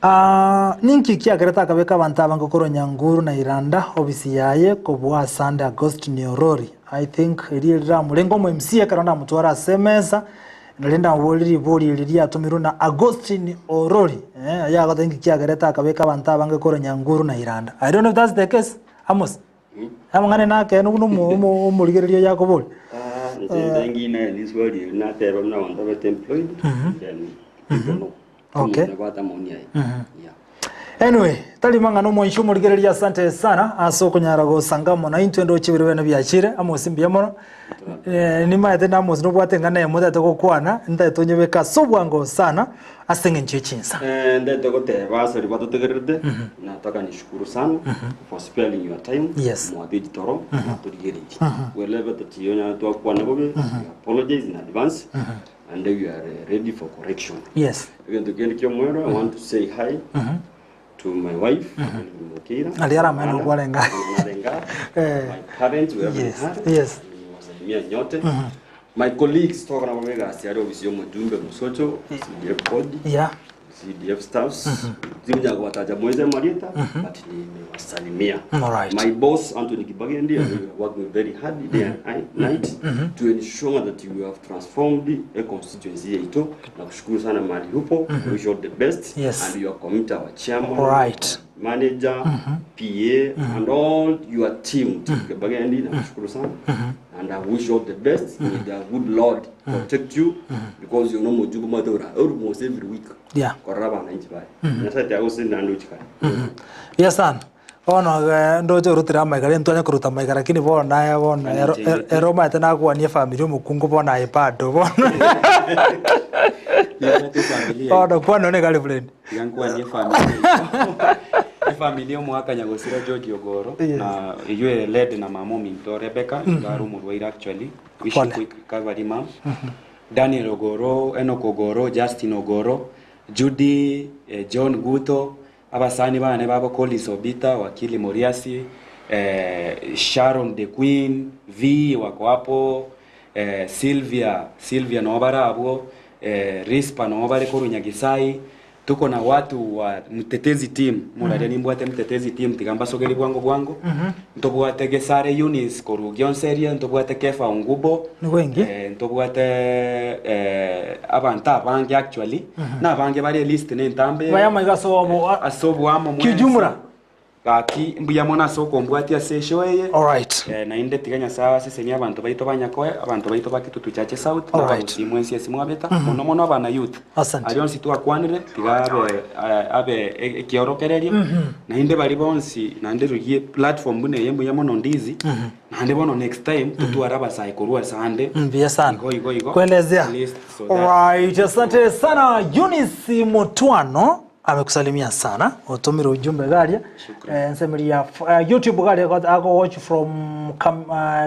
[SPEAKER 6] Ah, ninki kiagerete akabeka abanto abange korwa Nyanguru na Iranda obisi yaye kobua asande Agostini Orori. I think erio riramorenge omo MCA ekero ndamotware ase emesa nario ndamoborie ribori eri riatomirwe na Agostini Orori. Eh, aye agoteba ninki kiagerete akabeka abanto abange korwa Nyanguru na Iranda. I don't know if that's the case, Amos. Amang'ana nakeene buna omo- omo- omorigereria oyo akobori.
[SPEAKER 7] Ah, inche nde ng'ina riswali eri nateba buna abanto babete employed, then people know.
[SPEAKER 6] Okay.
[SPEAKER 7] Omonto nabwate amaoni aye. Yeah.
[SPEAKER 6] Anyway, tari mang'ana omwanchi omorigereria asante sana ase okonyara gosanga amo naintwe ndoche ebiro biane biachire amosi mbuya mono. Eh, nimaete namosi nobwate eng'ana eyemo otagete gokwana, ntagete onyebeke ase obwango sana ase eng'encho ye chinsa.
[SPEAKER 7] Eh, ndete goteba ase riria batotegererete, nataka nishukuru sana for sparing your time
[SPEAKER 6] Yes.
[SPEAKER 7] mwatechi toro mwatorigereiri welebete tiyonya twakwana bobe we apologize in advance and we are ready for correction
[SPEAKER 6] Yes.
[SPEAKER 7] Egento kende ki'omoerio, I want to say hi to my wife, Evelyn Mokeira.
[SPEAKER 6] Aria aramanye
[SPEAKER 7] Ana,
[SPEAKER 6] nokwarenga.
[SPEAKER 7] narenga.
[SPEAKER 6] Eh.
[SPEAKER 7] My parents, wherever
[SPEAKER 6] Yes,
[SPEAKER 7] they are.
[SPEAKER 6] yes.
[SPEAKER 7] Nimewasalimia nyote. My colleagues, toka na wamega ari ofisi y'omujumbe Musocho, CDF board,
[SPEAKER 6] Yeah.
[SPEAKER 7] CDF staffs. Zimja kuwataja mweze Marieta, but nimewasalimia.
[SPEAKER 6] Alright.
[SPEAKER 7] My boss Anthony Kibagendi, mm -hmm. working very hard day and night to ensure that you have transformed a constituency yetu. Nakushukuru sana mahali upo. Wish you all the best.
[SPEAKER 6] Yes.
[SPEAKER 7] And you are committed our chairman,
[SPEAKER 6] Alright.
[SPEAKER 7] manager, PA and all your team. Team Kibagendi, nakushukuru sana. And I wish you all the best. May the good Lord protect you because you know Mojubu Madura almost every week.
[SPEAKER 6] Yeah.
[SPEAKER 7] Korora bananchi baye. Nyasaye tiagosenda ndochikare.
[SPEAKER 6] Yes sana. Bono eh, ndoche orutire amaigara ntwanye koruta amaiga lakini bono naye bono ero- ero- ero omanyete nakwania efamiri omokungu bono aye bado bono
[SPEAKER 8] Nimbwate efamily yaito.
[SPEAKER 6] bono kwana one girlfriend.
[SPEAKER 8] Tiga nkwanie efamily yaito. Efamily omwaka nyagosira George Ogoro
[SPEAKER 6] Yes.
[SPEAKER 8] na eywo ere led na mama ominto Rebecca iga are omorwaire actually. Wish you
[SPEAKER 6] Pole.
[SPEAKER 8] quick recovery ma'am. Daniel Ogoro, Enock Ogoro, Justin Ogoro, Judy, eh, John Guto, abasani bane babo Collins Obita, Wakili Moriasi, eh, Sharon the Queen, V wako hapo, eh, Sylvia, Sylvia noo bare abwo, eh, Rispa noo bare korwa Nyagisai, tuko na watu wa mtetezi team, moraria nimbwate mtetezi team tiga mbasogeri bwango bwango, ntobwate Gesare Eunice korwa Gionseria, ntobwate Kefa Ongubo,
[SPEAKER 6] Nigo enki?
[SPEAKER 8] Eh, ntobwate eh, abanto abange actually, na abange bare list ne entambe
[SPEAKER 6] Baye amaiga ase obo-
[SPEAKER 8] ase oboamo mwensi.
[SPEAKER 6] Kiujumla.
[SPEAKER 8] Gaki mbuya mono ase okombwatia ase eshow eye.
[SPEAKER 6] Alright.
[SPEAKER 8] Eh, naende tiga Nyasaye abasesenie abanto baito ba Nyakoe, abanto baito ba Kitutu Chache South, na
[SPEAKER 6] Alright.
[SPEAKER 8] abagusii mwensi ase mwabeta, mono mono abana youth.
[SPEAKER 6] Asante.
[SPEAKER 8] Aria onsi twakwanire, tiga abe eh, abe e- ekiorokererio, naende baria bonsi, naende rigie platform buna eye mbuya mono ndizi, naende bono next time, totware abasae korwa ase ande.
[SPEAKER 6] Mbuya sana.
[SPEAKER 8] Igo igo igo.
[SPEAKER 6] Kuelezea.
[SPEAKER 8] At least so that-
[SPEAKER 6] Alright, asante sana Eunice Mutwano amekusalimia sana utumire ujumbe garia eh, nsemeri ya uh, YouTube garia ako watch from Kam, uh,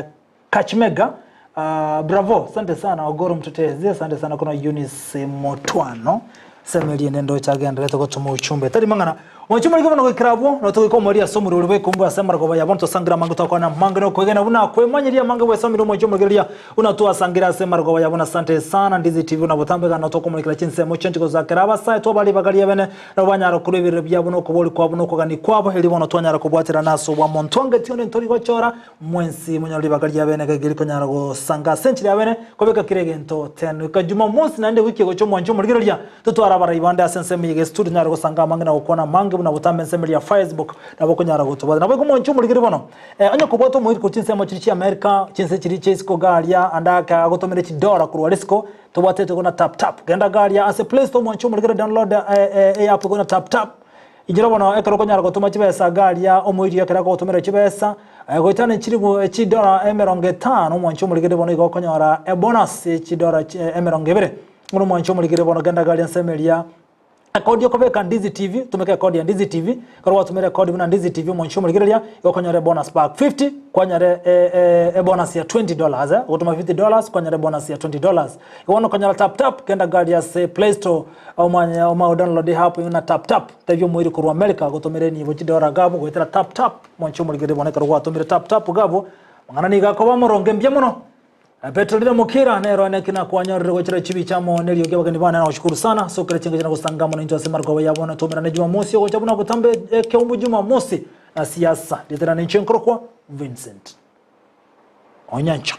[SPEAKER 6] Kachmega uh, bravo asante sana Ogoro mtetezi asante sana kuna Eunice Mutwano semerie nendo chagenderete gotuma uchumbe tari mang'ana Mwachuma rike bono goikera abwo notogika omori ase omorwori bw'ekumbu ase amarogoba yabo ntosangira amange twakwana amange nokwegena buna kwemanyeria amange bwesomire omwancho omorigereria buna twasangira ase amarogoba yabo na asante sana Ndizi TV buna botambe gana tokomorikera chinsemo chionsi gosakera abasae twabare ribaga riabene nabo banyara korwa ebirero biabo nokobori kwabo nokogani kwabo erio bono twanyara kobwaterana ase obwamo ntwangetie onde ntori gochora Mwensi monyore ribaga riabene gaiga rikonyara gosanga ase enchera yabene kobeka kera egento tenu. Ika Jumamosi naende ewiki egocha omwancho omorigereria totware abarai bande ase ensemo eye gese tonyare gosanga amange na gokwana amange buna botambe ensemo eria ya Facebook nabo okonyara gotobwata. Naboigo omwancho omorigereria bono eh, onye kobwata omoiri korwa chinsemo chiria chia America chinse chiria chia isiko iga aria ande ake agotomere chidora korwa aria isiko tobwatete igo na tap tap. Genda iga aria ase play store omwancho omorigereria download eh, eh, eapp igo na tap tap. Inchera bono ekero okonyara gotoma chibesa iga aria omoiria ekero akogotomera chibesa, goetania chilifu chidora emerongo etano, omwancho omorigereria bono igo okonyora ebonus ye chidora emerongo ebere. Bono omwancho omorigereria bono genda iga aria ensemo eria ekodi okobeka Ndizi TV, otumeke ekodi ya Ndizi TV, ekero gwatumire ekodi buna Ndizi TV omwancho omorigereria, igo okonyora ebonus back 50, kwanyora ebonus ya 20 dollars, ogotoma 50 dollars kwanyora ebonus ya 20 dollars. Igo bono okonyora tap tap, genda iga aria ase play store Omanye omanye download app eyio na tap tap tebia omoiri korwa America agotomere enibo chidora gabu goetera tap tap mwanche omorigereria bono ekero gwatomire tap tap gabu amang'ana nigo akoba amoronge mbuya mono Petero rire mokira nero ene ki nakwanyorire gochera chibicha amo neriogi abageni bane nagoshukuru sana ase okere chingecho na gosanga amo naintwe ase marogoba ya bono twaumerane Jumamosi ogocha buna botambe ekeumbu Jumamosi na siasa rietera ninche nkorokwa Vincent Onyancha.